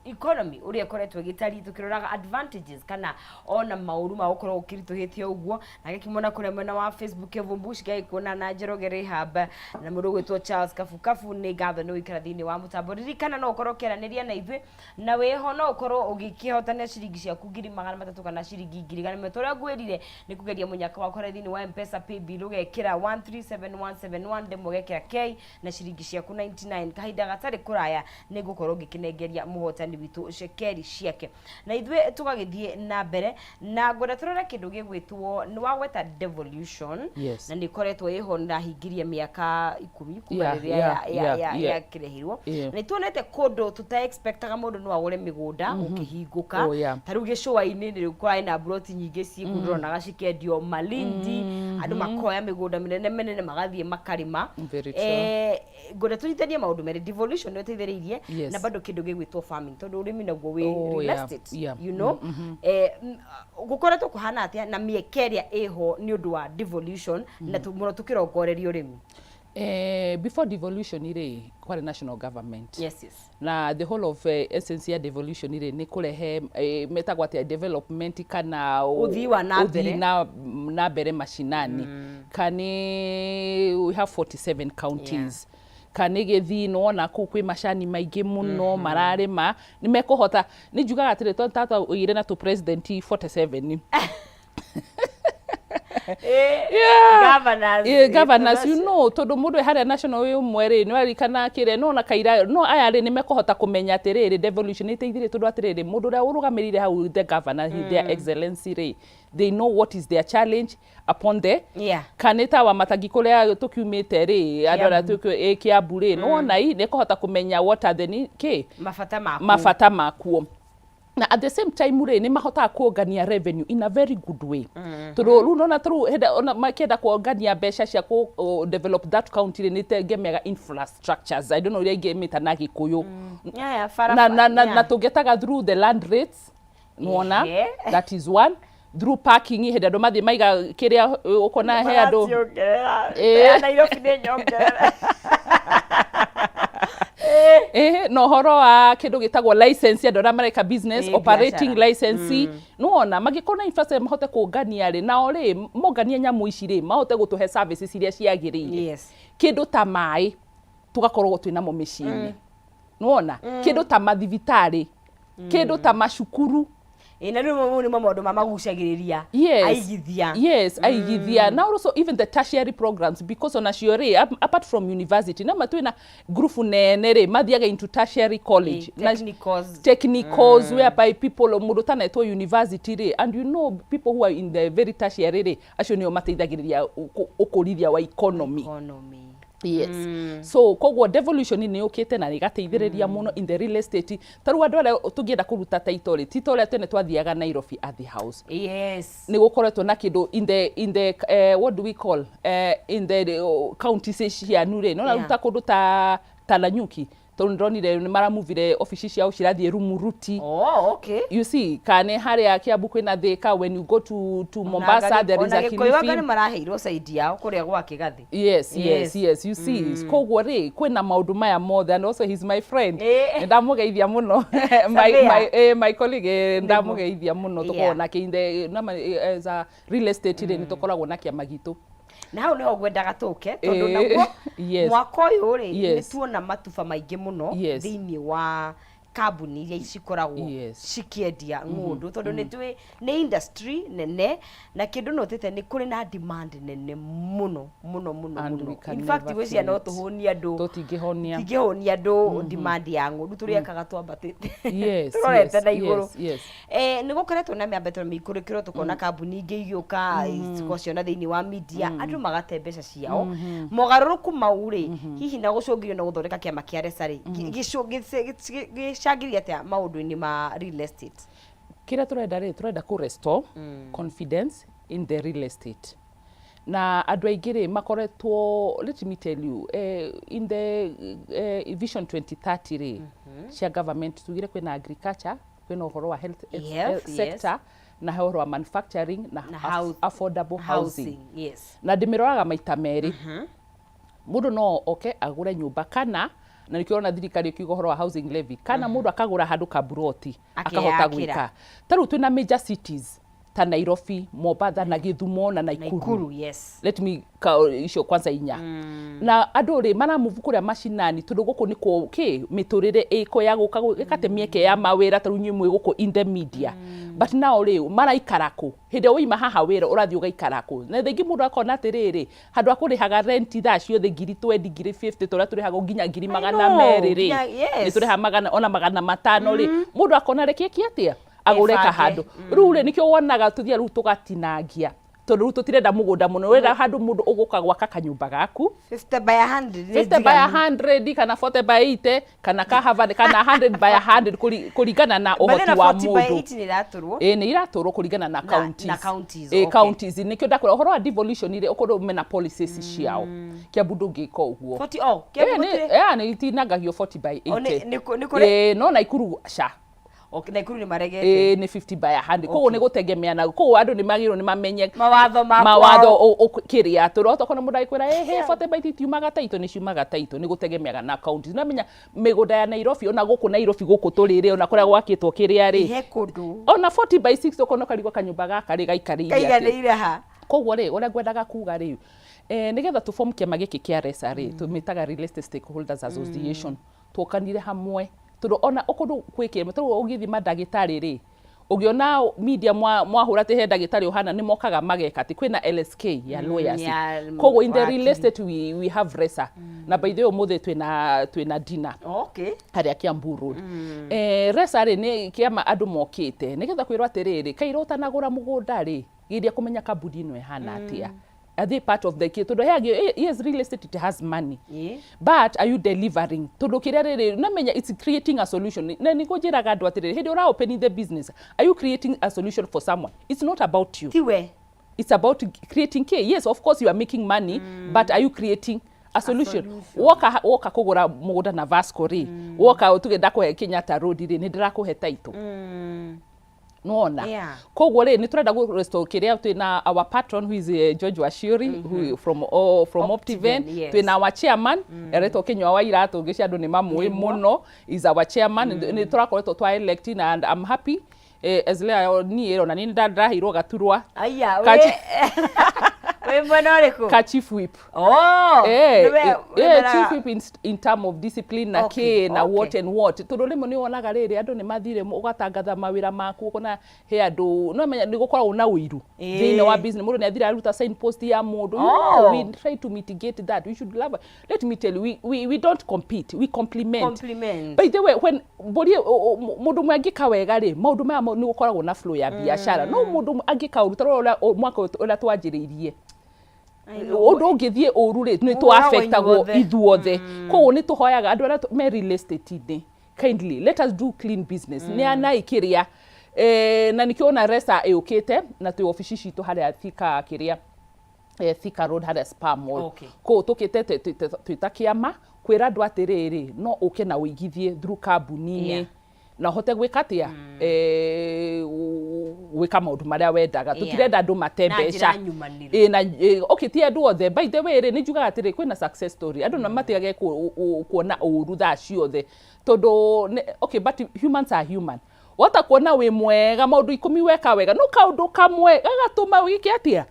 economy ũrĩa ĩkoretwo ĩgĩtariĩ, tũkĩroraga advantages kana ona maũru ma gũkorwo ũkĩritũhĩte ũguo. Na gĩkĩmona kũrĩa mwena wa Facebook, Evumbush gagĩkuona na Njoroge Rehab na mũndũ ũgwĩtwo Charles Kabukabu, nĩ ngatho nĩ gũikara thĩinĩ wa mũtambo. Ririkana no ũkorwo ũkĩaranĩria na ithuĩ, na wĩho no ũkorwo ũgĩkĩhotania ciringi ciaku 300,000 kana ciringi 100,100. Ũrĩa ngwĩrire nĩ kũgeria mũnyaka wakwa harĩa thĩinĩ wa Mpesa paybill, ũgekĩra 137171 ndemwa, ũgekĩra K na ciringi ciaku 99. Kahinda gatarĩ kũraya nĩ ngũkorwo ngĩkĩnengeria mũhotani witũ cekeri ciake, na ithuĩ tũgagĩthiĩ na mbere. Na ngwenda tũrore kĩndũ gĩgwĩtwo, nĩ wagweta devolution. Na nĩ ĩkoretwo ĩho, nĩrahingirie mĩaka 10 kuma rĩrĩa yakĩrehirwo. Na nĩtuonete kũndũ tũta-expectaga mũndũ no agũre mĩgũnda gũkĩhingũka. Ta rĩu gĩcũa-inĩ nĩ kũrarĩ na mburoti nyingĩ ciĩkuo, ndĩronaga cikĩendio Malindi, andũ makoya mĩgũnda mĩnene mĩnene magathiĩ makarĩma. Very true. Ngwenda tũnyitanie maũndũ merĩ, devolution nĩ ĩteithĩrĩirie na bado kĩndũ gĩgwĩtwo farming, tondũ ũrĩmi naguo wĩ real estate. Gũkoretwo kũhana atĩa na mĩeke ĩrĩa ĩho nĩ ũndũ wa devolution, na mũno tũkĩrongoreria ũrĩmi? Before devolution rĩ, kwarĩ national government. Yes. Na the whole of essence ya devolution rĩ, nĩ kũrehe metagwo atĩa, development kana Ũthii wa na mbere. Ũthii na mbere mashinani. Kani we have 47 counties, kana gĩthii nĩwona kũu kwĩ macani maingĩ mũno mararĩma, nĩ mekũhota. Nĩ njugaga atĩrĩ, tondũ tata ũigire na tũ president 47. Governors. Yeah, governors, tondũ mũndũ harĩa national wĩ ũmwe rĩ, nĩ waririkana kĩrĩa no na kaira no aya rĩ, nĩ mekũhota kũmenya atĩrĩrĩ, devolution nĩ ĩteithirie, tondũ atĩrĩrĩ, mũndũ ũrĩa ũrũgamĩrĩire hau, the governor, their excellency rĩ, they know what is their challenge upon the kana ta wa Matangi kũrĩa tũkiumĩte rĩ, andũ arĩa Kiambu rĩ, nĩwona i nĩ kũhota kũmenya what are the kĩ mabata maku. Mabata makuo. Na at the same time rĩ, nĩ mahotaga kuongania revenue in a very good way, tondũ rĩu nona tũrĩu hĩndĩ ona makĩenda kuongania mbeca cia ku develop that county rĩ, nĩ tengemeaga infrastructures. I don't know ũrĩa ingĩmĩta na Gĩkũyũ. Barabara, Na tũgetaga through the land rates, nĩwona? That is one. Through parking, hĩndĩ andũ mathiĩ maiga kĩrĩa, ũkona he andũ Maraciongerera. Ya Nairobi nĩ nyongerera. Na ũhoro wa kĩndũ gĩtagwo license, andũ arĩa mareka business, operating biacara. License, nĩwona mangĩkorwo na infrastructure mahote kũngania rĩ, nao rĩ mongania nyamũ ici rĩ, mahote gũtũhe services iria ciagĩrĩire. Kĩndũ ta maĩ tũgakorwo twĩ namo mĩciĩ-inĩ, nĩwona kĩndũ ta mathibitarĩ, kĩndũ ta macukuru. Na rĩu mau nĩmo maũndũ ma magucagĩrĩria aigithia. Yes, aigithia. Now also even the tertiary programs, because onacio rĩ, apart from university, nama twĩna group nene rĩ mathiaga into tertiary college. Technicals. Technicals, whereby people, mũndũ ũtanetwo university rĩ, and you know people who are in the very tertiary rĩ, acio nĩo mateithagĩrĩria ũkũrithia wa economy. Economy. Yes, so koguo devolution nĩ yũkĩte na ĩgateithĩrĩria mũno in the real estate. Ta rĩu andũ arĩa tũngĩenda kũruta title rĩ, ti ta ũrĩa tene twathiaga Nairobi Ardhi House. Nĩ gũkoretwo na kĩndũ in the what do we call, in the counties cianu rĩ, no naruta kũndũ ta Nanyuki, tondũ ndĩronire nĩ maramuvire obici ciao cirathiĩ Rumuruti. You see, kane harĩa Kiambu kwĩna Thika, when you go to Mombasa there is a Ona Gĩkũyũ anga Kilifi. nĩ maraheirwo side yao kũrĩa gwa Kĩgathĩ. Yes, you see, koguo rĩ kwĩna maũndũ maya mothe, and also he's my friend. Nĩ ndamũgeithia mũno, my, Surveyor. my colleague, ndamũgeithia mũno. Tũkoragwo nake in the nama, as a real estate rĩ, nĩ tũkoragwo na kĩama gitũ. Na hau nĩho ngwendaga tũke, tondũ naguo mwaka ũyũ rĩ, nĩ tuona matuba maingĩ mũno thĩinĩ wa kambuni iria cikoragwo cikĩendia ng'ũndũ, tondũ nĩ twĩ nĩ industry nene, na kĩndũ notĩte nĩ kũrĩ na demand nene mũno mũno mũno And we mũno. can In fact, never gwĩciria no fill it. tũhũnie andũ. Tũtingĩhonia. Tingĩhũnia andũ demand ya ng'ũndũ, tũrĩekaga twambatĩte, tũrorete na igũrũ. Nĩ gũkoretwo na mĩambato mĩikũrũkĩro, tũkona kambuni ingĩ igĩũka tũgaciona thĩinĩ wa media, andũ magate mbeca ciao. Mogarũrũku mau rĩ, hihi na gũcũngĩrio na gũthondeka kĩama kĩa RESA rĩ, gĩcangĩria atĩa maũndũ-inĩ ma real estate? Kĩrĩa tũrenda rĩ, tũrenda kũ restore confidence in the real estate, na andũ aingĩ rĩ makoretwo, let me tell you, in the vision 2030 rĩ cia government, tugire kwĩna agriculture, kwĩna ũhoro wa health, Health, yes. sector, na he ũhoro wa manufacturing na, Na affordable housing. Housing, yes. Na ndĩmĩroraga maita merĩ. Mũndũ no oke agũre nyũmba, kana na nĩkĩo ũrona thirikari ĩkiuga ũhoro wa housing levy, kana mũndũ akagũra handũ kaburoti akahota Akeyakĩra. Gwĩka ta rĩu twĩna major cities ta Nairobi, Mombatha na Gĩthumo na Naikuru. Naikuru, yes. Let me ka, icio kwanza inya, na andũ rĩ maramuvu kũrĩa macinani, tondũ gũkũ nĩ kũ kĩ mĩtũrĩre ĩko ya gũka ĩkate mĩeke ya mawĩra. Ta rĩu inyuĩ mwĩ gũkũ in the media, but now rĩ maraikara kũ? Hĩndĩ ĩrĩa waima haha wĩra ũrathiĩ ũgaikara kũ? Na thaingĩ mũndũ akona atĩrĩrĩ, handũ ha kũrĩhaga rent thaa ciothe ngiri 20, ngiri 50, tũrĩa tũrĩhaga nginya ngiri magana know, merĩ rĩ, yes. nĩ tũrĩha magana ona 500 rĩ, mũndũ akona reke eke atĩa, agũre Ebange. Kahandũ rĩu rĩ, nĩkĩo wonaga tũthiĩ rĩu tũgatinangia, tondũ rĩu tũtirenda mũgũnda mũno, ũrenda handũ mũndũ ũgũka gwaka kanyũmba gaku. 50 by 100 nĩ 50 by njiganu. 100 kana 40 by 80 kana kahava kana 100 by 100, kũringana na But ũhoti then wa 40 by mũndũ. 80 nĩ iratũrwo. Ĩ nĩ iratũrwo kũringana na counties. Na counties, Ĩ, okay. counties, nĩkĩo ndakwĩra ũhoro wa devolution rĩ, ũkorwo mena policies ciao. Kiambu ndũngĩka ũguo. 40, oh, Ĩ, Kiambu gũtirĩ? Nĩ itinangagio 40 by Oh, 80. nĩ kũrĩ? Ĩ, no Naikuru ca. Okay, Naikuru nĩ maregete. Ĩ, nĩ 50 by 100, koguo nĩ gũtegemeana. Koguo andũ nĩ magĩrĩirwo nĩ mamenye mawatho ma mawatho kwao. Kĩrĩa tũrĩ otokorwo mũndũ agĩkwĩra ĩ 40 by 80 itiumaga taitũ, nĩ ciumaga taitũ, nĩ gũtegemeaga na counties. Namenya mĩgũnda ya Nairobi, ona gũkũ Nairobi gũkũ tũrĩ rĩ, ona kũrĩa gwakĩtwo kĩrĩa rĩ, He kũndũ ona 40 by 6 ũkona ũkarigwo kanyũmba gaka rĩ gaikarĩire atĩa. Kaiganĩire ha? Koguo rĩ, ũrĩa ngwendaga kuga rĩ, nĩgetha tũ form kĩama gĩkĩ kĩa RESA rĩ, tũmĩtaga Real Estate Stakeholders Association, tuokanire hamwe tondũ ona kũndũ gwĩkĩre tondũ ũgĩthiĩ mandagĩtarĩ rĩ, ũngĩona media mwahũra atĩ he ndagĩtarĩ ũhana, nĩ mokaga mageka atĩ kwĩna LSK ya lawyers. Ya Koguo in the real wakiri. estate we have RESA, na by the way ũmũthĩ twĩna dinner harĩa Kiambu Road. RESA rĩ, nĩ kĩama andũ mokĩte nĩgetha kwĩrwo atĩrĩrĩ, kaira ũtanagũra mũgũnda rĩ, geria kũmenya kambuni ĩno ĩhana atĩa. Are they part of the kĩ? Tondũ he yes, real estate, it has money, but are you delivering? Tondũ kĩrĩa rĩrĩ namenya, it's creating a solution, na nĩguo njĩraga andũ atĩrĩrĩ, hĩndĩ ũra opening the business, are you creating a solution for someone? It's not about you. Tiwe. It's about creating k yes, of course you are making money, but are you creating a solution? Solution. Woka kũgũra mũgũnda na Vasco rĩ, woka tuge ndakũhe Kenyatta Road rĩ, nĩ ndĩrakũhe title. Nĩwona? Yeah. Koguo rĩ, nĩ tũrenda gũ restore kĩrĩa twĩna our patron, who is George Wachiuri, who from, oh, from Optiven, Optiven. Yes. Twĩna our chairman aretwo Kinyua wa Iratũ, ngĩcia andũ nĩ mamũĩ mũno, is our chairman. Nĩ tũrakoretwo twa elect and I'm happy, as lea niĩ ona niĩ nĩ ndaheirwo gaturwa Aya, wĩ mwena ũrĩkũ? Ka chief whip. Oh, nĩwe wĩmeraga- Chief whip in term of discipline na kĩ na what and what, tondũ rĩmwe nĩ wonaga rĩrĩ andũ nĩ mathire ũgatangatha mawĩra maku, ũkona he andũ no menya nĩ gũkoragwo na ũiru thĩinĩ wa business, mũndũ nĩ athire aruta signpost ya mũndũ. You know, we try to mitigate that. We should love, let me tell you, we don't compete, we complement. Compliment. By the way, when mbũri mũndũ ũmwe angĩka wega rĩ, maũndũ maya nĩ gũkoragwo na flow ya biacara, no mũndũ ũmwe angĩka ũru, ta rora ũrĩa mwaka ũyũ ũrĩa twanjĩrĩirie, ũndũ ũngĩthiĩ ũru rĩ, nĩ Mũhũragwo tũaffectagwo inyuothe. Ithuothe. Koguo nĩ tũhoyaga andũ arĩa me real estate-inĩ, kindly let us do clean business. Nĩ anai kĩrĩa na nĩkĩo ona resa ĩũkĩte na twĩ obici citũ harĩa Thika, kĩrĩa Thika Road, harĩa Spa Mall. Kũu tũkĩte twĩ ta kĩama kwĩra andũ atĩrĩrĩ, no ũke na ũigithie through kambuni-inĩ na ũhote gwĩka atĩa, gwĩka maũndũ marĩa wendaga. Tũtirenda andũ mate Na mbeca. njĩra nyumanĩru. Ĩ, na okay, ti andũ othe, by the way rĩ, nĩ njugaga atĩrĩ, kwĩna success story, andũ na matigage kuona ũru thaa ciothe, tondũ okay, but humans are human. Wota kuona wĩ mwega, maũndũ 10 weka wega, no kaũndũ kamwe gagatũma wĩke atĩa,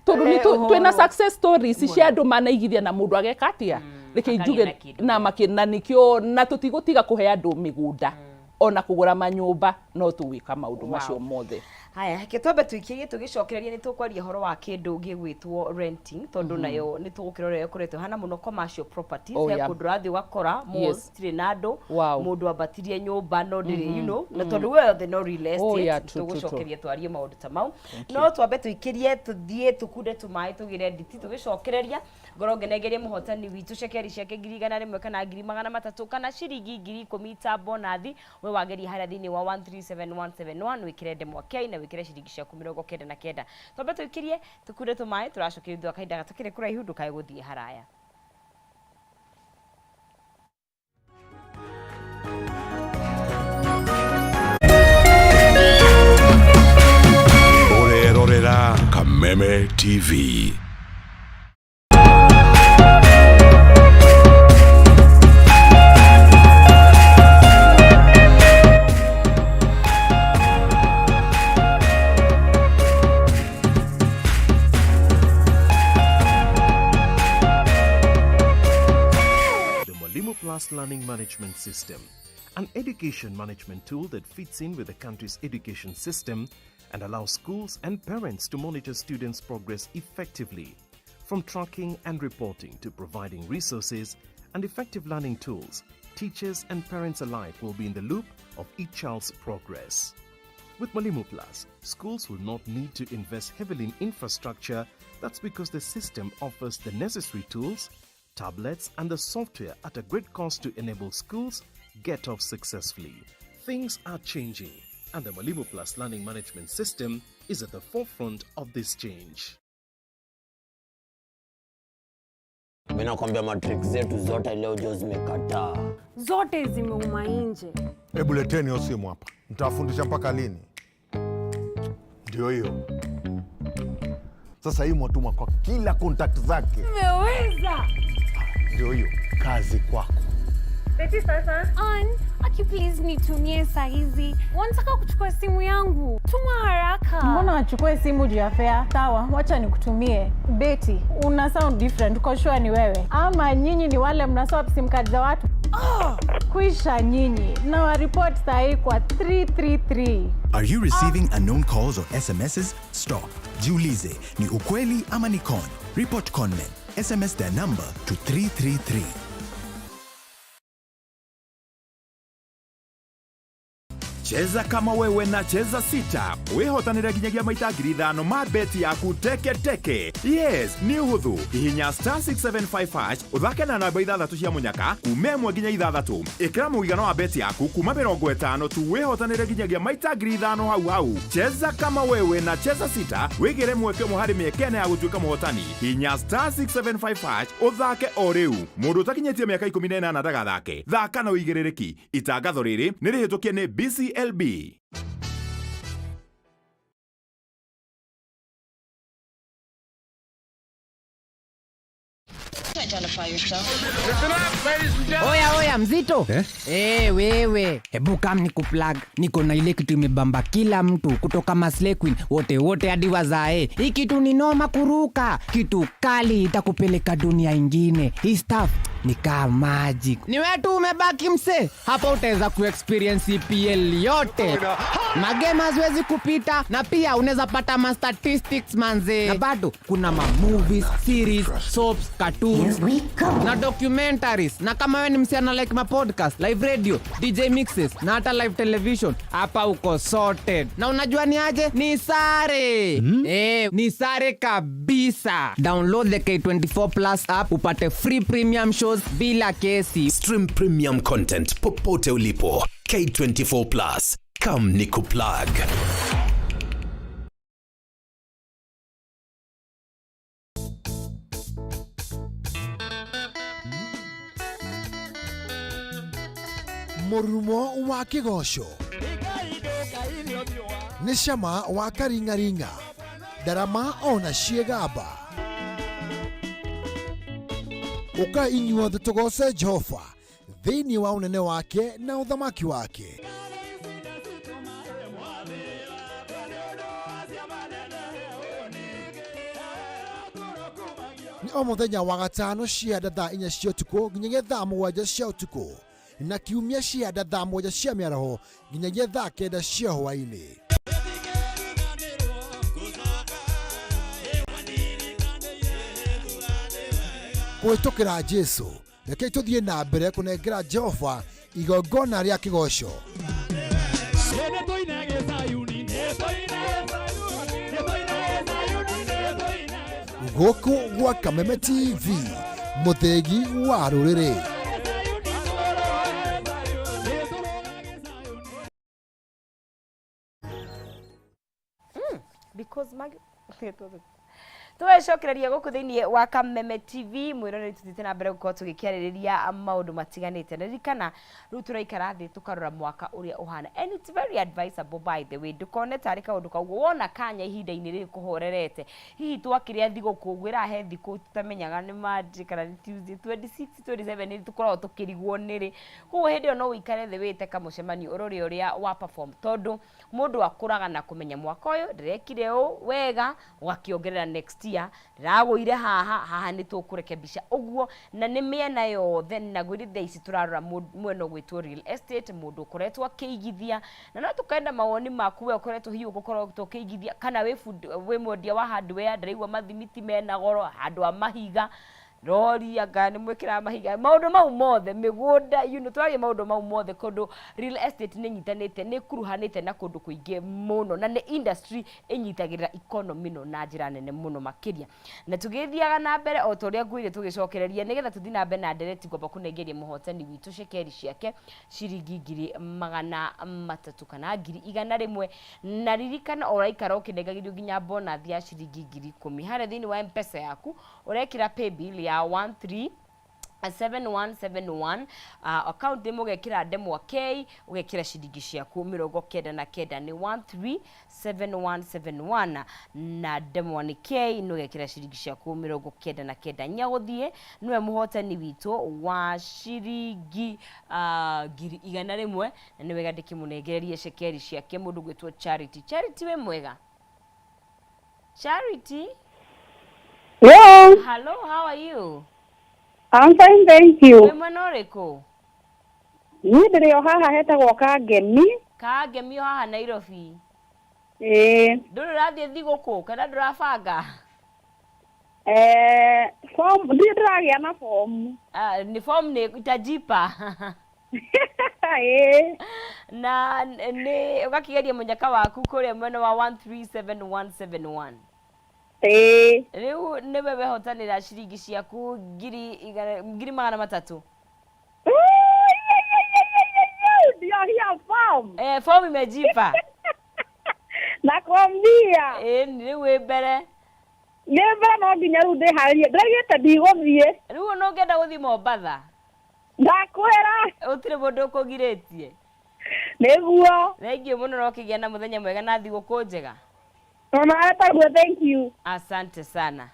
tondũ nĩ twĩna ũhoro. Success stories cia andũ manaigithia na mũndũ ageka atĩa, reke akagĩa njuge na kĩndũ. Na makĩ na nikĩo na tũtigũtiga kũhe andũ mĩgũnda ona kũgũra manyũmba, no tũgwĩka maũndũ macio mothe. Haya, reke twambe tũikĩrie, tũgĩcokereria nĩ tũkwaria ũhoro wa kĩndũ gĩgwĩtwo renting, tondũ nayo nĩ tũgũkĩrora ũrĩa ĩkoretwo ĩhana mũno, commercial properties. Oh, he yeah. kũndũ ũrathiĩ ũgakora malls citirĩ na andũ, mũndũ ambatirie nyũmba no ndĩrĩ, na tondũ we othe no real estate. Oh, yeah, true, true, true. Tũgũcokeria twarie maũndũ ta mau, no twambe tũikĩrie, tũthiĩ tũkunde tũmaĩ, tũgĩre nditi, tũgĩcokereria ngorwo ngenengerie mũhotani witũ cekeri ciake 100,000 kana 300,000 kana ciringi 10,000 ta bonathi. We wageria harĩa thĩinĩ wa 137171, wĩkĩre ndemwa K na wĩkĩre ciringi ciaku 99. Twambe tũikĩrie, tũkunde tũmaĩ, tũracokeria thutha wa kahinda gatakĩrĩ kũraihu. Ndũkae gũthiĩ haraya. Ũrerorera Kameme TV. The Mwalimu Plus Learning Management System, an education management tool that fits in with the country's education system and allows schools and parents to monitor students' progress effectively. From tracking and reporting to providing resources and effective learning tools, teachers and parents alike will be in the loop of each child's progress. With Mwalimu Plus, schools will not need to invest heavily in infrastructure. That's because the system offers the necessary tools, tablets, and the software at a great cost to enable schools get off successfully. Things are changing, and the Mwalimu Plus Learning Management System is at the forefront of this change. Mi nakwambia matrick zetu zote leo jo zimekataa. Zote zimeuma nje. Hebu leteni hiyo simu hapa, mtawafundisha mpaka lini? Ndio hiyo sasa, hii mwatuma kwa kila contact zake. Umeweza. Ndio hiyo kazi kwako. Ann, aki please nitumie saa hizi. Wanataka kuchukua simu yangu. Tuma haraka. Mbona wachukue simu juu ya fare? Sawa, wacha nikutumie. Betty, una sound different. Uko sure ni wewe? Ama nyinyi ni wale mna swap sim card za watu? Oh, kwisha nyinyi. Na wa report sahi kwa 333. Are you receiving unknown calls or SMSs? Stop. Jiulize, ni ukweli ama ni con? Report conmen. SMS their number to 333. Cheza kama wewe na Cheza Sita, wĩhotanĩre nginyagia maita 5,000 ma beti yaku teke teke. Yes, nĩ ũhũthũ. Hihinya *675# ũthake na namba ithathatũ cia mũnyaka kuma 1 nginya 6. Ĩkĩra mũigana wa beti yaku kuma 50 tu, wĩhotanĩre nginyagia maita 5,000 hau hau. Cheza kama wewe na Cheza Sita, wĩgĩre mweke ũmwe harĩ mĩeke 4 ya gũtuĩka mũhotani. Hihinya *675# ũthake o rĩu. Mũndũ ũtakinyĩtie mĩaka 18 ndagathake. Thaka na ũigĩrĩrĩki. Itangatho rĩrĩ nĩ rĩhĩtũkie nĩ BCLB. identify yourself? Oya oya mzito eh? Hey, wewe hebu kam ni kuplug niko na ile kitu imebamba kila mtu kutoka Maslay Queen wote wote hadi wazae. Hii kitu ni noma kuruka, kitu kali itakupeleka dunia ingine. Hii stuff ni kaa magic. Ni wewe tu umebaki mse, hapa utaweza kuexperience EPL yote, magame haziwezi kupita, na pia unaweza pata ma statistics manze, na bado kuna ma movies, series, soaps, cartoons na documentaries. Na kama wewe ni msichana like ma podcast, live radio, DJ mixes na hata live television, hapa uko sorted. Na unajua ni aje? Ni sare ni sare kabisa. Download the K24 Plus app upate free premium shows bila kesi. Stream premium content popote ulipo. K24 Plus. Come ni kuplug. Mũrumo wa kĩgoco nĩ cama wa karing'aring'a ndarama ona ciĩgamba ũka inyuothe tũgoce Jehova thĩinĩ wa ũnene wake na ũthamaki wake. Nĩ o mũthenya wa gatano cia thaa 4 cia ũtukũ nginyagia thaa 7 cia ũtukũ na kiumia cia thaa 7 cia mĩaraho nginyagia thaa 9 cia hwaĩ-inĩ. Kũhĩtũkĩra Jesu rekei tũthiĩ na mbere kũnengera Jehova igongona rĩa kĩgoco. Gũkũ gwa Kameme TV, mũthĩgi wa rũrĩrĩ. Because Maggie tũgacokereria gũkũ thĩinĩ wa Kameme TV mwĩroreri tũthiĩte na mbere gũkorwo tũgĩkĩarĩrĩria maũndũ matiganĩte. Na ririkana rĩu tũraikara thĩ tũkarora mwaka ũrĩa ũhana, and it's very advisable, by the way, ndũkone tarĩ kaũndũ kauguo wona kanya ihinda-inĩ rĩrĩ kũhorerete. Hihi twakĩrĩa thigũkũ ngwĩra he thikũ tutamenyaga nĩ Monday kana nĩ Tuesday, 26 27 nĩ tũkoragwo tũkĩrigwo nĩrĩ. Koguo hĩndĩ ĩyo no ũikare thĩ wĩte kamũcemanio ũrore ũrĩa wa perform, tondũ mũndũ akũraga na kũmenya mwaka ũyũ ndĩrekire ũũ wega, ũgakĩongerera next year ndĩragũire haha haha nĩ tũkũrekebisha ũguo, na nĩ mĩena yothe. Na gwĩrĩ thaa ici tũrarora mwena ũgwĩtwo real estate, mũndũ ũkoretwo akĩigithia, na no tũkenda mawoni maku we ũkoretwo hihi ũkoretwo ũkĩigithia kana wĩ fundi, wĩ mwendia wa hardware. Ndĩraigua mathimiti mena goro handũ ha mahiga rori anga nĩ mwĩkĩraga mahiga maũndũ mau mothe mĩgũnda, twarie maũndũ mau mothe kũndũ real estate nĩ nyitanĩte nĩ kuruhanĩte na kũndũ kũingĩ mũno, na nĩ industry ĩnyitagĩrĩra economy no na njĩra nene mũno makĩria. Na tũgĩthiaga na mbere o ta ũrĩa ngwĩrire tũgĩcokereria nĩgetha tũthiĩ na mbere na ndereti, ngwamba kũnengeria mũhotani witũ cekeri ciake ciringi 300,000 kana 100,000. Na ririkana ũraikara ũkĩnengagĩrio nginya bonus ya ciringi 10,000 harĩa thĩinĩ wa M-Pesa yaku ũrekĩra paybill ya 137171, account nĩ mũgekĩra ndemwa K, ũgekĩra ciringi ciaku 99. Nĩ 137171 na ndemwa nĩ K, nĩ ũgekĩra ciringi ciaku 99. Nyagũthiĩ nĩwe mũhotani witũ wa ciringi 100,000, na nĩ wega ndĩkĩmũnengererie cekeri ciake mũndũ gwĩtwo Charity. Charity, wĩ mwega Charity? Hello. Hello, how are you? I'm fine, thank you. Wĩ mwena ũrĩkũ? Niĩ ndĩrĩ o haha hetagwo Kangemi. Kangemi o haha Nairobi? Ĩĩ. Ndũrĩ ũrathiĩ thigũkũ kana ndũrabanga? Form ndirĩ ndĩragĩa na form. Nĩ form nĩ itajipa. Ĩĩ. Na nĩ ũgakĩgeria mũnyaka waku kũrĩa mwena wa 137171. Ĩĩ. Rĩu nĩwe wehotanĩra ciringi ciaku 300,000. Ndio hiyo form. Form imejipa. Nakwambia. Rĩu wĩ mbere. Nĩ mbere no nginya rĩu ndĩharĩrie. Ndĩraugĩte ndigũthiĩ. Rĩu ona ũngĩenda gũthiĩ Mombatha? Ndakwĩra. Gũtirĩ mũndũ ũkũgirĩtie. Nĩguo. Thengiũ mũno na ũkĩgĩa na mũthenya mwega na thigũkũ njega. Ona taguo, thank you. Asante sana.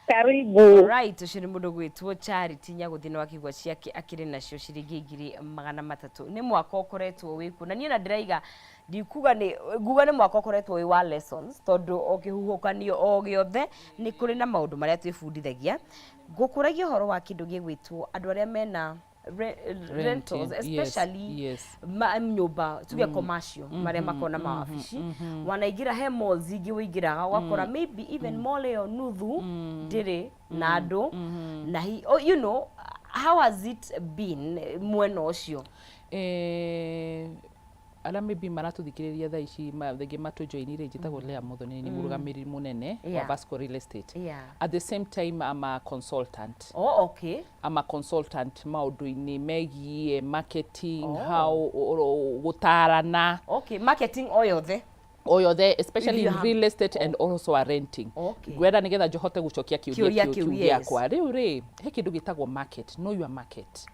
Karibu. Right, ũcio nĩ mũndũ gwĩtwo Charity Nyagũthi nĩ wakĩigua ciake akĩrĩ nacio ciringi 300,000. Nĩ mwaka ũkoretwo wĩkuo na niĩ na ndĩraiga ndikuga nĩ nguga nĩ mwaka ũkoretwo wĩ wa lessons tondũ o kĩhuhũkanio o gĩothe nĩ kũrĩ na maũndũ marĩa twĩbundithagia. Ngũkũragia ũhoro wa kĩndũ gĩgwĩtwo andũ arĩa mena rentals, especially ma nyũmba tuge commercial marĩa makoragwo na mawabici. Wanaingĩra he malls ingĩ ũingĩraga ũgakora maybe even mall ĩyo nuthu ndĩrĩ na andũ na oh, you know how has it been mwena ũcio? Arĩa maybe maratũthikĩrĩria thaa ici rĩngĩ matũjoinire, njĩtagwo Leah Muthoni, nĩ mũrũgamĩrĩri mũnene wa Vasco Real Estate. At the same time I'm a consultant. I'm a consultant maũndũ-inĩ megiĩ marketing, how gũtarana. Okay, marketing o yothe. O yothe, especially If you in have- real estate and also a renting. Ngwenda nĩgetha njohote gũcokia Kĩũria kĩũria kĩu, kĩu gĩakwa rĩu rĩ, he kĩndũ gĩtagwo market, know your market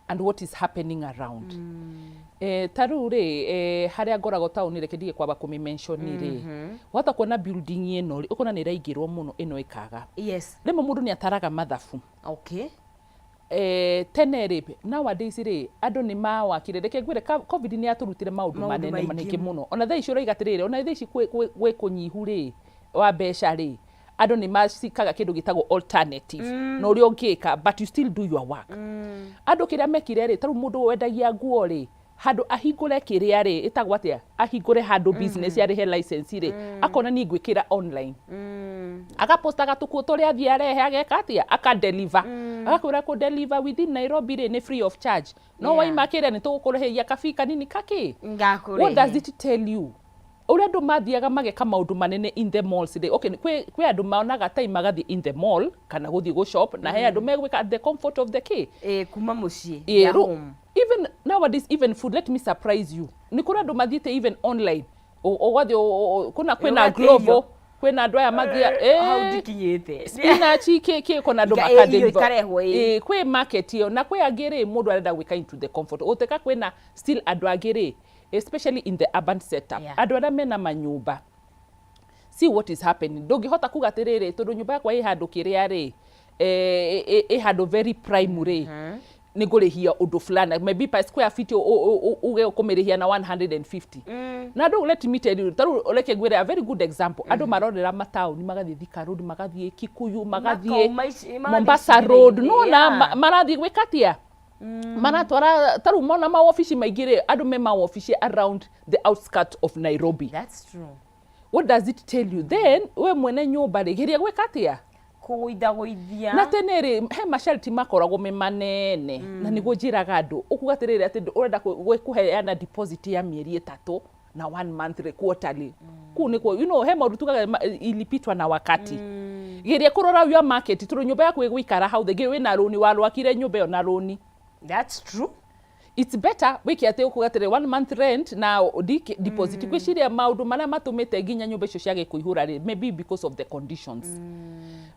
and what is happening around. Ta rĩu rĩ, harĩa ngoragwo taũni, reke ndige kwamba kũmĩ mention rĩ, wahota kuona building ĩno rĩ, ũkona nĩ ĩraingĩrwo mũno, ĩno ĩkaga. Rĩmwe mũndũ nĩ ataraga mathabu. Tene rĩ, nowadays rĩ, andũ nĩ mawakire, reke ngwĩre, COVID nĩ yatũrutire maũndũ Maũndũ manene maingĩ. Maingĩ mũno. Ona thaa ici ũroiga atĩrĩrĩ, ona thaa ici gwĩ kũnyihu rĩ wa mbeca rĩ, andũ nĩ macikaga kĩndũ gĩtagwo alternative na ũrĩa ũngĩka, but you still do your work. Andũ kĩrĩa mekire rĩ, tarĩu mũndũ wendagia nguo rĩ, handũ ahingũre kĩrĩa rĩ ĩtagwo atĩa, ahingũre handũ business arĩhe license rĩ, akona niĩ ngwĩkĩra online, agapostaga tũkuo tũrĩa athiĩ arehe, ageka atĩa, akadeliver, agakwĩra kũ deliver within Nairobi rĩ nĩ free of charge, no waima kĩrĩa nĩ tũgũkũrĩhĩria kabii kanini kakĩ. Ngakũrĩhe. What does it tell you? Ũrĩa andũ mathiaga mageka maũndũ manene in the malls rĩ, okay, kwĩ andũ monaga time magathiĩ in the mall kana gũthiĩ gũ shop, na he andũ megwĩka at the comfort of the kĩ. Kuma mũciĩ. Yeah, ya home. Even nowadays, even food, let me surprise you, nĩ kũrĩ andũ mathiĩte even online. Ũgathiĩ kuna kwĩna Ũgathiĩ Glovo, irio. Kwĩna andũ aya mathia Hau ndikinyĩte. Spinach kĩ kĩ, kũna andũ Irio makadeliver. ikarehwo, ĩ. Kwĩ market ĩyo, na kwĩ angĩ rĩ, mũndũ arenda gwĩka into the comfort gũtuĩka kwĩna still andũ angĩ rĩ, especially in the urban setup, andũ arĩa mena manyũmba, see what is happening. Ndũngĩhota kuga atĩrĩrĩ, tondũ nyũmba yakwa ĩ handũ kĩrĩa rĩ, ĩ handũ very prime rĩ, nĩ ngũrĩhia ũndũ fulani, maybe per square feet uge ũkũmĩrĩhia na 150. Na andũ, let me tell you, tarĩu reke ngwĩre a very good example. Andũ marorera mataũni, magathiĩ Thika Road, magathiĩ Kikuyu, magathiĩ Makauma magathiĩ Mombasa Road. icigĩrĩra-inĩ, Nona marathiĩ gwĩka atĩa? Maratwara tarĩu mona mawobici maingĩ rĩ, andũ me mawobici around the outskirts of Nairobi. That's true. What does it tell you then? We mwene nyũmba rĩ, geria gwĩka atĩa? Kũgũithagũithia. Na tene rĩ, he masharti makoragwo me manene, na nĩguo njĩraga andũ ũkuga atĩrĩrĩ, atĩ ũrenda kũheana deposit ya mĩeri 3 na one month rĩ, quarterly, kũu nĩkuo he maũndũ tugaga ilipitwa na wakati. Geria kũrora your market, tondũ nyũmba yaku ĩgũikara hau thĩ wĩna rũni, warwakire nyũmba ĩyo na rũni. That's true. It's better wĩke atĩ ũkuga atĩrĩ, one month rent na deposit. Ngwĩciria maũndũ marĩa matũmĩte nginya nyũmba icio ciage kũihũra rĩ, maybe because of the conditions.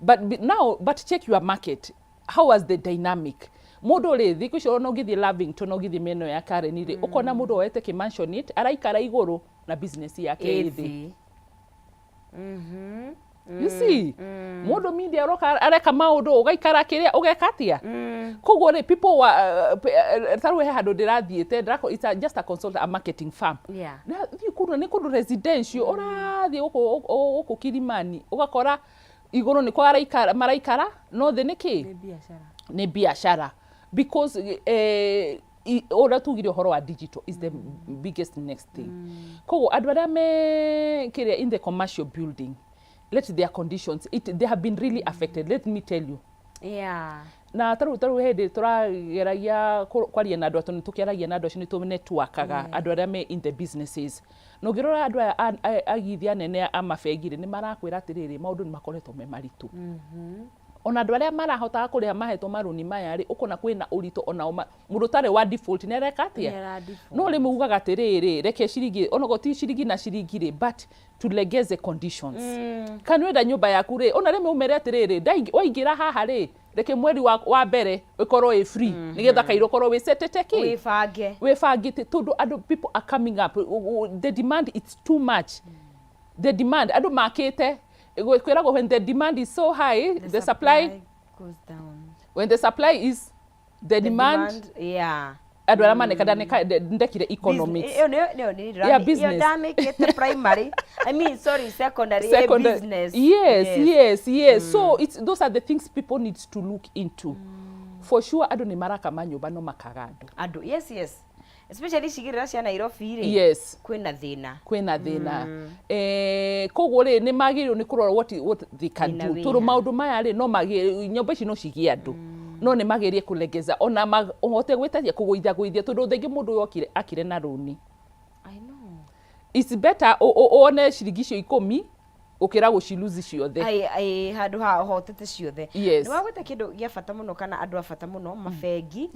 But now, but check your market, how was the dynamic? Mũndũ rĩ, thikũ icio ona ũngĩthiĩ Lavington, ũngĩthiĩ mĩena ya Karen rĩ, ũkona mũndũ oete kĩmansionate, araikara igũrũ na business yake ĩ thĩ. Ĩthĩ. You see, mũndũ media aroka areka maũndũ, ũgaikara kĩrĩa ũgeka atĩa. Koguo rĩ, people wa tarĩu he handũ ndĩrathiĩte it's just a consult, a marketing firm. Na thiĩ kũndũ nĩ kũndũ residential, ũrathiĩ gũkũ Kilimani, ũgakora igũrũ nĩkwo araikara maraikara, no thĩ nĩ kĩ? Nĩ biacara. Nĩ biacara, because ũrĩa tugire ũhoro wa digital is the biggest next thing. Koguo andũ arĩa me kĩrĩa in the commercial building, let their conditions they have been really affected, let me tell you. Na tarĩu hĩndĩ tũrageragia kwaria na andũ atũ, nĩ tũkĩaragia na andũ acio, nĩ tũ networkaga andũ arĩa me in the businesses, na ũngĩrora andũ aya agithia anene a mabengi rĩ, nĩ marakwĩra atĩrĩrĩ, maũndũ nĩ makoretwo me maritũ. Ona andũ arĩa marahotaga kũrĩha mahetwo marũni maya rĩ, ũkona kwĩna ũritũ onao mũndũ ũtarĩ wa default nĩ areka atĩa? Nĩ ara default. No rĩmwe ugaga atĩrĩrĩ, reke ciringi onogo ti ciringi na ciringi rĩ, but tulegeze conditions. Kana wenda nyũmba yaku rĩ, ona rĩmwe umere atĩrĩrĩ, waingĩra haha rĩ, reke mweri wa mbere ĩkorwo ĩ free, nĩgetha kairũ ũkorwo wĩcetete kĩ. Wĩbange. Wĩbangĩte, tondũ andũ, people are coming up. The demand, it's too much, the demand. Andũ makĩte. Kwĩragwo when the demand is so high, the supply goes down. When the supply is the demand, demand, yeah. Andũ arĩa maneka ndekire economics. Ĩyo nĩyo nĩ Yeah, business. ĩyo ndamĩkĩte primary, I mean, sorry, secondary, Secondary. Business. Yes. So it's those are the things people need to look into. For sure andũ nĩ maraka manyũmba no makaga andũ. Andũ, yes, especially icigĩrĩra cia Nairobi rĩ, kwĩna thĩna. Kwĩna thĩna. Koguo rĩ, nĩ magĩrĩirwo nĩ kũrora what they can Thĩna do, wĩ tondũ ha. Maũndũ maya rĩ, no nyũmba ici no cigĩe andũ, no nĩ magerie kũlegeza ona ũhote gwĩtaria kũgũithia gũithia, tondũ thengĩ mũndũ ũyũ okire akire na rũni. I know. It's better wone ciringi icio 10 gũkĩra gũciluzi ciothe. Ai ai, handũ ha ũhotete ciothe. Yes. Nĩ wagweta kĩndũ gĩa bata mũno kana andũ a bata mũno, mabengi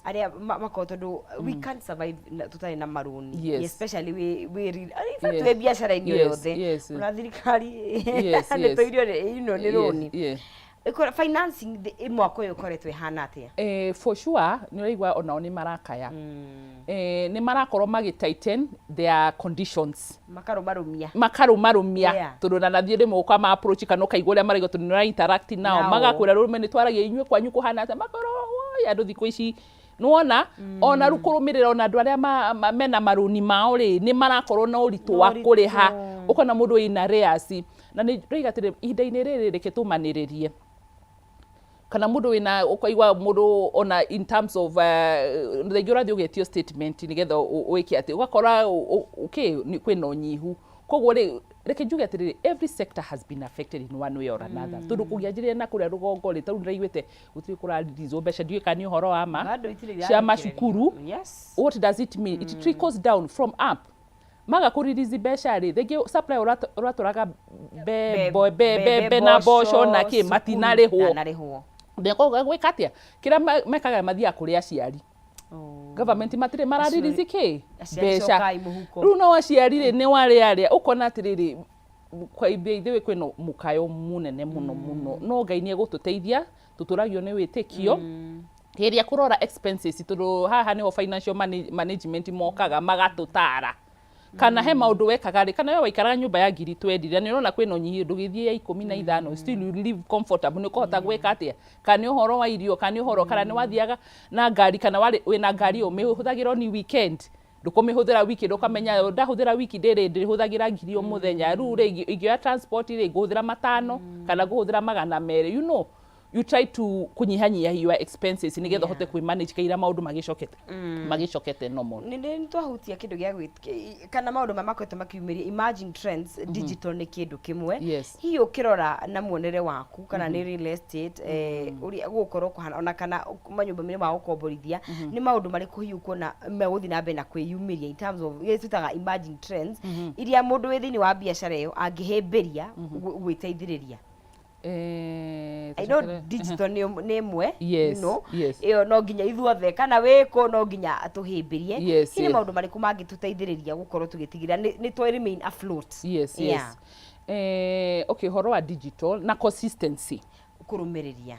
arĩa makoragwo, tondũ we can't survive tũtarĩ na marũni, especially wĩ in fact, wĩ biacara-inĩ o yothe, ona thirikari nĩ tũirio nĩ rũni. Financing mwaka ũyũ ũkoretwo ĩhana atĩa? For sure nĩ ũraigua onao nĩ marakaya, nĩ marakorwo magĩ tighten their conditions. Makarũmarũmia. Makarũmarũmia, tondũ na nathiĩ rĩmwe ũka ma approach kana ũkaigua ũrĩa maraigua, tondũ nĩ ũra interact nao. Nao. Magakwĩra rũme nĩ twaragia inyuĩ kwanyu kũhana atĩa, makorwo "Woi, andũ thikũ ici nĩwona ona rĩu kũrũmĩrĩra ona andũ arĩa mena marũni mao rĩ, nĩ marakorwo na ũritũ wa Na ũritũ. kũrĩha, ũkona mũndũ wĩna arrears, na nĩ ndĩroiga atĩrĩ, ihinda-inĩ rĩrĩ reke tũmanĩrĩrie kana mũndũ wĩna, ũkaigua mũndũ ona in terms of rĩngĩ ũrathiĩ ũgetio statement nĩgetha wĩke atĩ ũgakora okay, kwĩna ũnyihu. Koguo rĩ, reke njuge atĩrĩrĩ, every sector has been affected in one way or another, tondũ kũngĩanjĩrĩria na kũrĩa rũgongo rĩ, tarĩu ndĩraiguĩte gũtirĩ kũrarelease mbeca, ndiũĩ kana nĩ ũhoro wa ma Bado itirĩ cia irarekererio. macukuru. What does it mean? It trickles down from up. Maga kũrelease mbeca rĩ, rĩngĩ supply ũratwaraga mbembe na mboco na kĩ, matinarĩhwo. Ndanarĩhwo. Gwĩka atĩa? Kĩrĩa mekaga, mathiaga kũrĩ aciari. Government matirĩ mararelease kĩ Aciari, mbeca. cokai mũhuko. Rĩu no aciari rĩ, nĩ warĩa arĩa ũkona atĩrĩrĩ, kwa ithuĩ kwĩna mũkayo mũnene mũno mũno, no Ngai nĩ egũtũteithia, tũtũragio nĩ wĩtĩkio hĩrĩa kũrora expenses, tondũ haha nĩho financial management mokaga magatũtara kana he maũndũ wekaga rĩ, kana we waikaraga nyũmba ya ngiri 20 na nĩ ũrona kwĩna ũnyihi, ndũgĩthiĩ ya 15, still you live comfortable, nĩ ũkũhota gwĩka atĩa, kana nĩ ũhoro wa irio, kana nĩ ũhoro kana nĩ wathiaga na ngari, kana warĩ wĩna ngari ũmĩhũthagĩra ni weekend, ndũkũmĩhũthĩra wiki, ndũkamenya ndahũthĩra wiki ndĩrĩ ndĩhũthagĩra 1000 o mũthenya, rĩu rĩ, ingĩoya transport rĩ, ngũhũthĩra 500 kana ngũhũthĩra 200. You try to kũnyihanyihia your expenses nĩgetha ũhote kwĩ manage kaira maũndũ magĩcokete normal. Nĩ twahutia kĩndũ gĩa kana maũndũ marĩa makoretwo makiumĩria, emerging trends, digital nĩ kĩndũ kĩmwe. Hihi ũkĩrora na muonere waku, kana nĩ real estate, ũrĩa gũgũkorwo kũhana, ona kana manyũmba-inĩ ma gũkomborithia, nĩ maũndũ marĩkũ hihi ũkuona megũthiĩ na mbere na kwĩyumĩria in terms of iria twĩtaga emerging trends, iria mũndũ wĩ thĩinĩ wa biacara ĩyo angĩhĩmbĩria gwĩteithĩrĩria? I know digital nĩ ĩmwe, ĩyo no nginya ithuothe kana wĩkũ no nginya tũhĩmbĩrie. Hihi nĩ maũndũ marĩkũ mangĩtũteithĩrĩria gũkorwo tũgĩtigĩrĩra nĩ twa remain afloat? Yes. Okay, ũhoro wa digital na consistency. Kũrũmĩrĩria.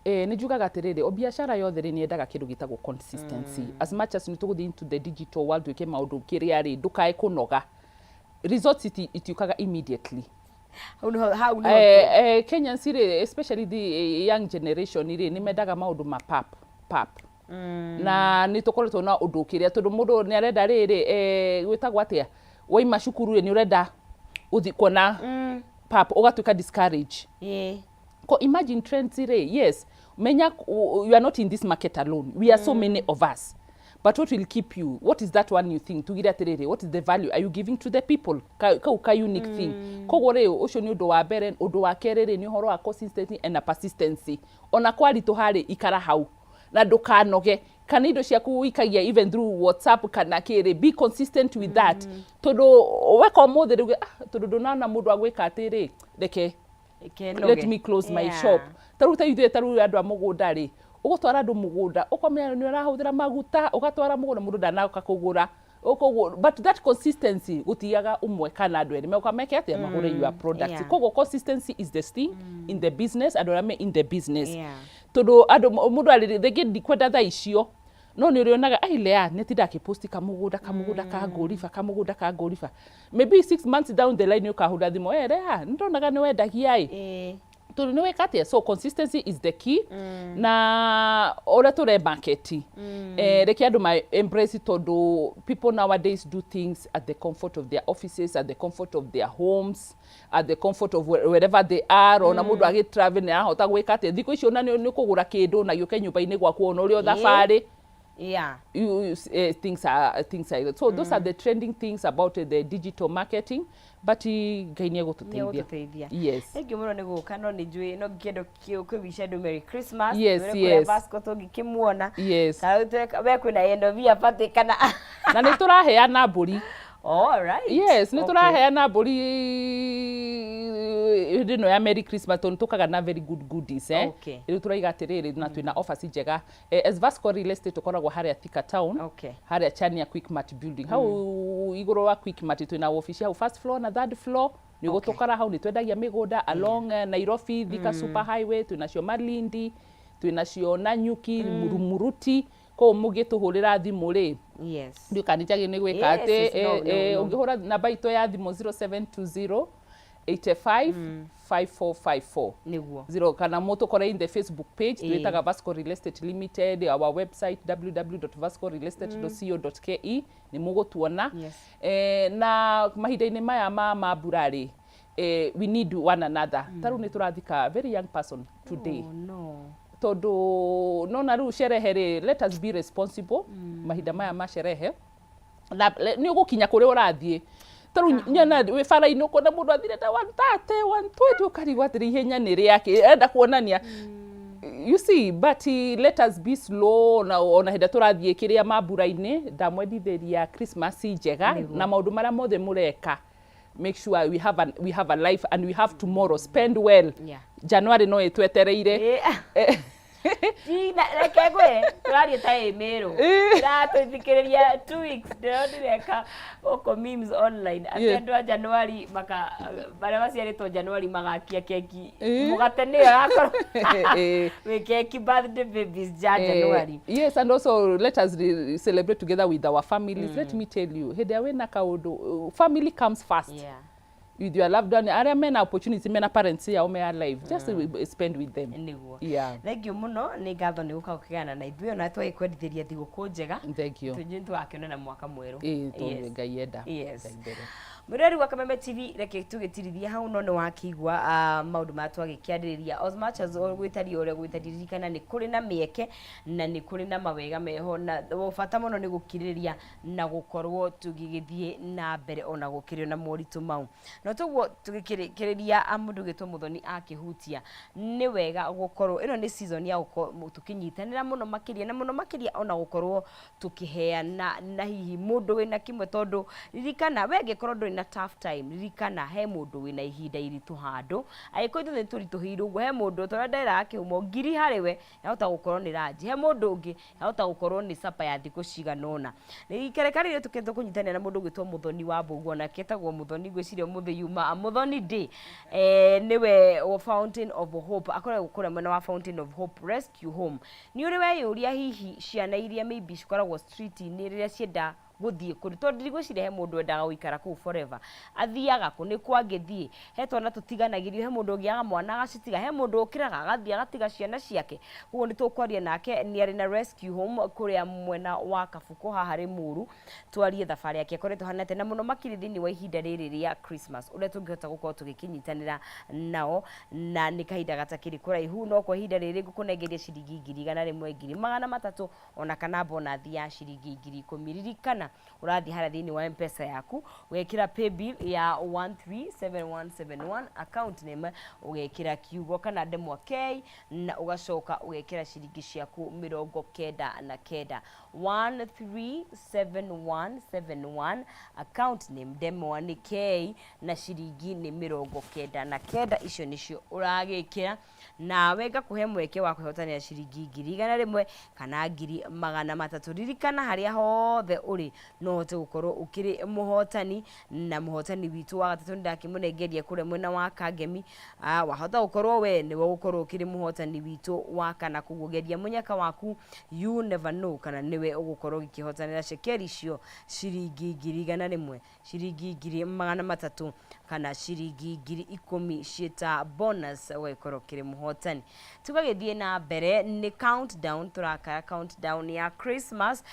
Nĩ njugaga atĩrĩrĩ, o biacara yothe rĩ, nĩ yendaga kĩndũ gĩtagwo consistency. As much as nĩ tũgũthiĩ into the digital world, twĩke maũndũ kĩrĩa rĩ, ndũkae kũnoga, results itiũkaga immediately. Hau nĩho Kenyans rĩ, especially the young generation rĩ, nĩ mendaga maũndũ ma pap pap, na nĩ tũkoretwo na ũndũ kĩrĩa, tondũ mũndũ nĩ arenda rĩrĩ, gwĩtagwo atĩa, waima cukuru rĩ, nĩ ũrenda gũthiĩ kuona pap, ũgatuĩka discourage. Ko imagine trends rĩ, yes, menya you are not in this market alone, we are so many of us, but what will keep you? What is that one new thing? Tugire atĩrĩrĩ, what is the value are you giving to the people, kau ka unique thing? Koguo rĩ, ũcio nĩ ũndũ wa mbere. Ũndũ wa kerĩ rĩ, nĩ ũhoro wa consistency and a persistency. Ona kwaritũha rĩ, ikara hau na ndũkanoge, kana indo ciaku wikagia even through WhatsApp kana kĩrĩ, be consistent with that, tondũ weka ũmũthĩ rĩu, ah, tondũ ndũnona mũndũ agwĩka atĩrĩ, reke Kenoge. Let me close my shop. Tarĩu ta ithuĩ, tarĩu andũ a mũgũnda rĩ, ũgũtwara andũ mũgũnda, ũkamenya nĩ ũrahũthĩra maguta, ũgatwara mũgũnda, mũndũ ndanoka kũgũra. Koguo, but that consistency, gũtiaga ũmwe kana andũ erĩ megoka meke atĩa, magũre your product. Koguo consistency is the thing in the business, andũ arĩa me in the business, tondũ andũ mũndũ arĩ rĩngĩ ndikwenda thaa icio, No nĩ ũrĩonaga ai Lea nĩ atinda akĩposti kamũgũnda kamũgũnda ka ngũriba kamũgũnda ka ngũriba. Maybe 6 months down the line ũkahũra thimũ, "Eh, Lea, nĩ ndonaga nĩ wendagia ĩ." Tondũ nĩ weka atĩa? So consistency is the key. Na ũrĩa tũre market, reke andũ ma embrace, tondũ people nowadays do things at the comfort of their offices, at the comfort of their homes, at the comfort of wherever they are. Ona mũndũ agĩ travel nĩ arahota gwĩka atĩa thikũ icio, ona nĩ ũkũgũra kĩndũ na gĩũke nyũmba-inĩ gwaku ona ũrĩ o thabarĩ. Things are like that. So those are the trending things about the digital marketing, but Ngai nĩ egũtũteithia. Nĩegũtũteithia. Yes. Thank you mũno nĩ gũka, no nĩ njũĩ no ngĩenda kwĩwish andũ Merry Christmas. Twĩre kũrĩa Vasco tũngĩkĩmuona. Kana we kwĩna end of year party kana? Na nĩ tũraheana mbũri. All right. Yes, nĩ tũraheana mbũri hĩndĩ ĩno ya Merry Christmas, tondũ tũkaga na very good goodies, eh. Rĩu tũraiga atĩrĩrĩ, na twĩna offers njega. As Vasco Real Estate tũkoragwo harĩa Thika Town, harĩa Chania Quickmart building, hau igũrũ wa Quickmart, twĩna wabici hau first floor na third floor. Nĩ ũgũtũkora hau. Nĩ twendagia mĩgũnda along Nairobi Thika Super Highway. Twĩnacio Malindi, twĩnacio Nanyuki, Muruti. Kũu mũngĩtũhũrĩra thimũ rĩ, ndiũ kana nĩ nĩ gwĩka atĩ Yes, no, no, no. Ũngĩhũra namba itũ ya thimũ 0720 85 5454 Zero, kana mũtũkore in the Facebook page, twĩtaga Vasco Real Estate Limited, our website www.vascorealestate.co.ke, nĩ mũgũtuona. Na mahinda-inĩ maya ma mambura rĩ, we need one another. Ta rĩu nĩ tũrathika very young person today. Oh, no. Tondũ nona rĩu sherehe rĩ, let us be responsible mahinda maya ma sherehe. Na nĩ ũgũkinya kũrĩa ũrathiĩ. Ta rĩu nyona wĩ bara-inĩ ũkona mũndũ athire ta 130, 120, ũkarigwo atĩrĩ, ihenya nĩ rĩake enda kuonania, you see? But let us be slow. Na ona hĩndĩ ĩrĩa tũrathiĩ kĩrĩa mambura-inĩ, ndamwendithĩria Christmas njega na maũndũ marĩa mothe mũreka, make sure we have a life and we have tomorrow. Spend well. January no ĩtwetereire. Reke ngwĩre, tũraria ta ĩ Mĩrũ ĩratũthikĩrĩria 2 weeks, ndĩronire gũkũ memes online atĩ andũ a January maka marĩa maciarĩtwo January magakia keki, mũgate nĩyo yakorwo wĩ keki, birthday babies ja January. Yes, and also let us celebrate together with our families. Let me tell you, hĩndĩ ĩrĩa wĩna kaũndũ, family comes first. With your loved one, arĩa mena opportunity, mena parents yao me alive, just spend with them. Thank you mũno, nĩ ngatho nĩ gũka gũkĩgana na ithuĩ, ona twagĩkwendithĩria thigũkũ njega. Thank you. Tũnjĩ tũgakĩonana mwaka mwerũ. Ĩĩ, tondũ Ngai enda. Ngai mbere. Mwĩrori wa Kameme TV, reke tũgĩtirithie hau, no nĩ wakĩigua maũndũ marĩa twagĩkĩarĩrĩria. As much as gwĩtaria ũrĩa gwĩtaria, ririkana nĩ kũrĩ na mĩeke na nĩ kũrĩ na mawega meho, na bata mũno nĩ gũkirĩrĩria na gũkorwo tũgĩgĩthiĩ na mbere ona gũkĩrĩ na moritũ mau. No toguo tũgĩkĩrĩria mũndũ ũgĩtwo Mũthoni akĩhutia, nĩ wega gũkorwo ĩno nĩ season ya gũkorwo tũkĩnyitanĩra mũno makĩria, na mũno makĩria ona gũkorwo tũkĩheana na hihi mũndũ wĩna kĩmwe, tondũ ririkana we angĩkorwo ndũrĩ na tough time, ririkana he mũndũ wĩna ihinda iritũ handũ. Angĩkorwo ithuĩ nĩ tũritũhĩirwo ũguo, he mũndũ tondũ nderaga kĩhumo ngiri harĩ we yahota gũkorwo nĩ ranji, he mũndũ ũngĩ yahota gũkorwo nĩ sapa ya thikũ cigana ũna. Ikereka rĩrĩ tũkĩte kũnyitanĩra na mũndũ ũgwĩtwo Mũthoni wa Mbũguo, nake etagwo Mũthoni, ngwĩciria ũmũthĩ yuma Mũthoni Day, nĩwe wa Fountain of Hope, akoragwo kũrĩa mwena wa Fountain of Hope Rescue Home. Nĩ ũrĩ weyũria hihi ciana iria maybe cikoragwo street-inĩ rĩrĩa cienda gũthiĩ kũrĩ, tondũ ndigwĩciria he mũndũ wendaga gũikara kũu forever, athiaga kũ, nĩ kũ angĩthiĩ? He twana tũtiganagĩrio, he mũndũ ũgĩaga mwana agacitiga, he mũndũ ũkĩraga agathiĩ agatiga ciana ciake. Koguo nĩ tũkwaria nake, nĩ arĩ na rescue home kũrĩa mwena wa Kabukũ haha Rĩmuru, twarie thabarĩ yake ĩkoretwo hana atĩa, na mũno makĩria thĩinĩ wa ihinda rĩrĩ rĩa Christmas, ũrĩa tũngĩhota gũkorwo tũgĩkĩnyitanĩra nao. Na nĩ kahinda gatakĩrĩ kũraihu, no kwa ihinda rĩrĩ ngũkũnengeria ciringi 100,000, 300,000, ona kana bonathi ya ciringi 10,000. Ririkana ũrathiĩ harĩa thĩinĩ wa M-Pesa yaku, ũgekĩra paybill ya 137171, account name ũgekĩra kiugo kana ndemwa K, na ũgacoka ũgekĩra ciringi ciaku 99. 137171, account name ndemwa nĩ K na ciringi nĩ 99, icio nĩcio ũragĩkĩra, nawe ngakũhe mweke wa kwĩhotanĩra ciringi 100,000 kana 300,000. Ririkana harĩa hothe ũrĩ. No ũhote gũkorwo ũkĩrĩ mũhotani, na mũhotani witũ wa gatatũ nĩndakĩmũnengeria kũrĩa mwena wa Kangemi. Wahota gũkorwo we nĩwe ũgũkorwo ũkĩrĩ mũhotani witũ wa kana, koguo geria mũnyaka waku, you never know kana nĩwe ũgũkorwo ũgĩkĩhotanĩra cekeri icio ciringi 100,000, ciringi 300,000 kana ciringi 10,000 ciĩta bonus, ũgagĩkorwo ũkĩrĩ mũhotani. Tũgagĩthiĩ na mbere nĩ countdown, tũrakara countdown ya Christmas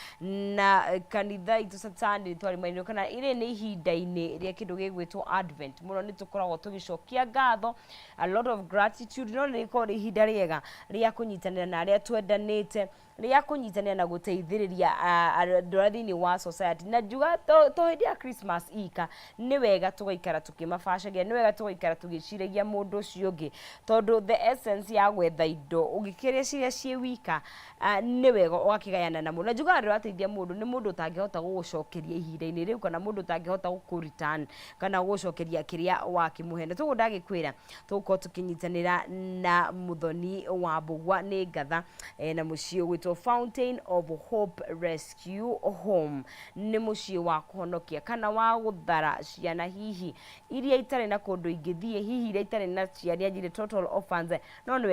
na kanitha itũ satani twarĩmainĩrwo kana ĩrĩ nĩ ihinda-inĩ rĩa kĩndũ gĩgwĩtwo Advent mũno, nĩ tũkoragwo tũgĩcokia ngatho, a lot of gratitude, no nĩ rĩkoragwo rĩ ihinda rĩega rĩa kũnyitanĩra na arĩa twendanĩte, rĩa kũnyitanĩra na gũteithĩrĩria andũ arĩa thĩinĩ wa society. Na njuga to hĩndĩ ya Christmas ika, nĩ wega tũgaikara tũkĩmabacagia, nĩ wega tũgaikara tũgĩciragia mũndũ ũcio ũngĩ, tondũ the essence ya gwetha indo ũngĩkĩrĩa ciria ciĩ wika, nĩ wega ũgakĩgayana na mũndũ. Na njugaga ndũrateithia mũndũ nĩ mũndũ ũtangĩhota gũgũcokeria ihinda-inĩ rĩu, kana mũndũ ũtangĩhota gũkũ return kana gũgũcokeria kĩrĩa wakĩmũhe. Na toguo ndagĩkwĩra, tũgũkorwo tũkĩnyitanĩra na Mũthoni wa Mbũgua nĩ ngatha na mũciĩ ũgwĩtwo Fountain of Hope Rescue Home, nĩ mũciĩ wa kũhonokia kana wa gũthara ciana hihi iria itarĩ na kũndũ ingĩthiĩ, hihi iria itarĩ na ciari anjire, total orphans, no nĩ wega.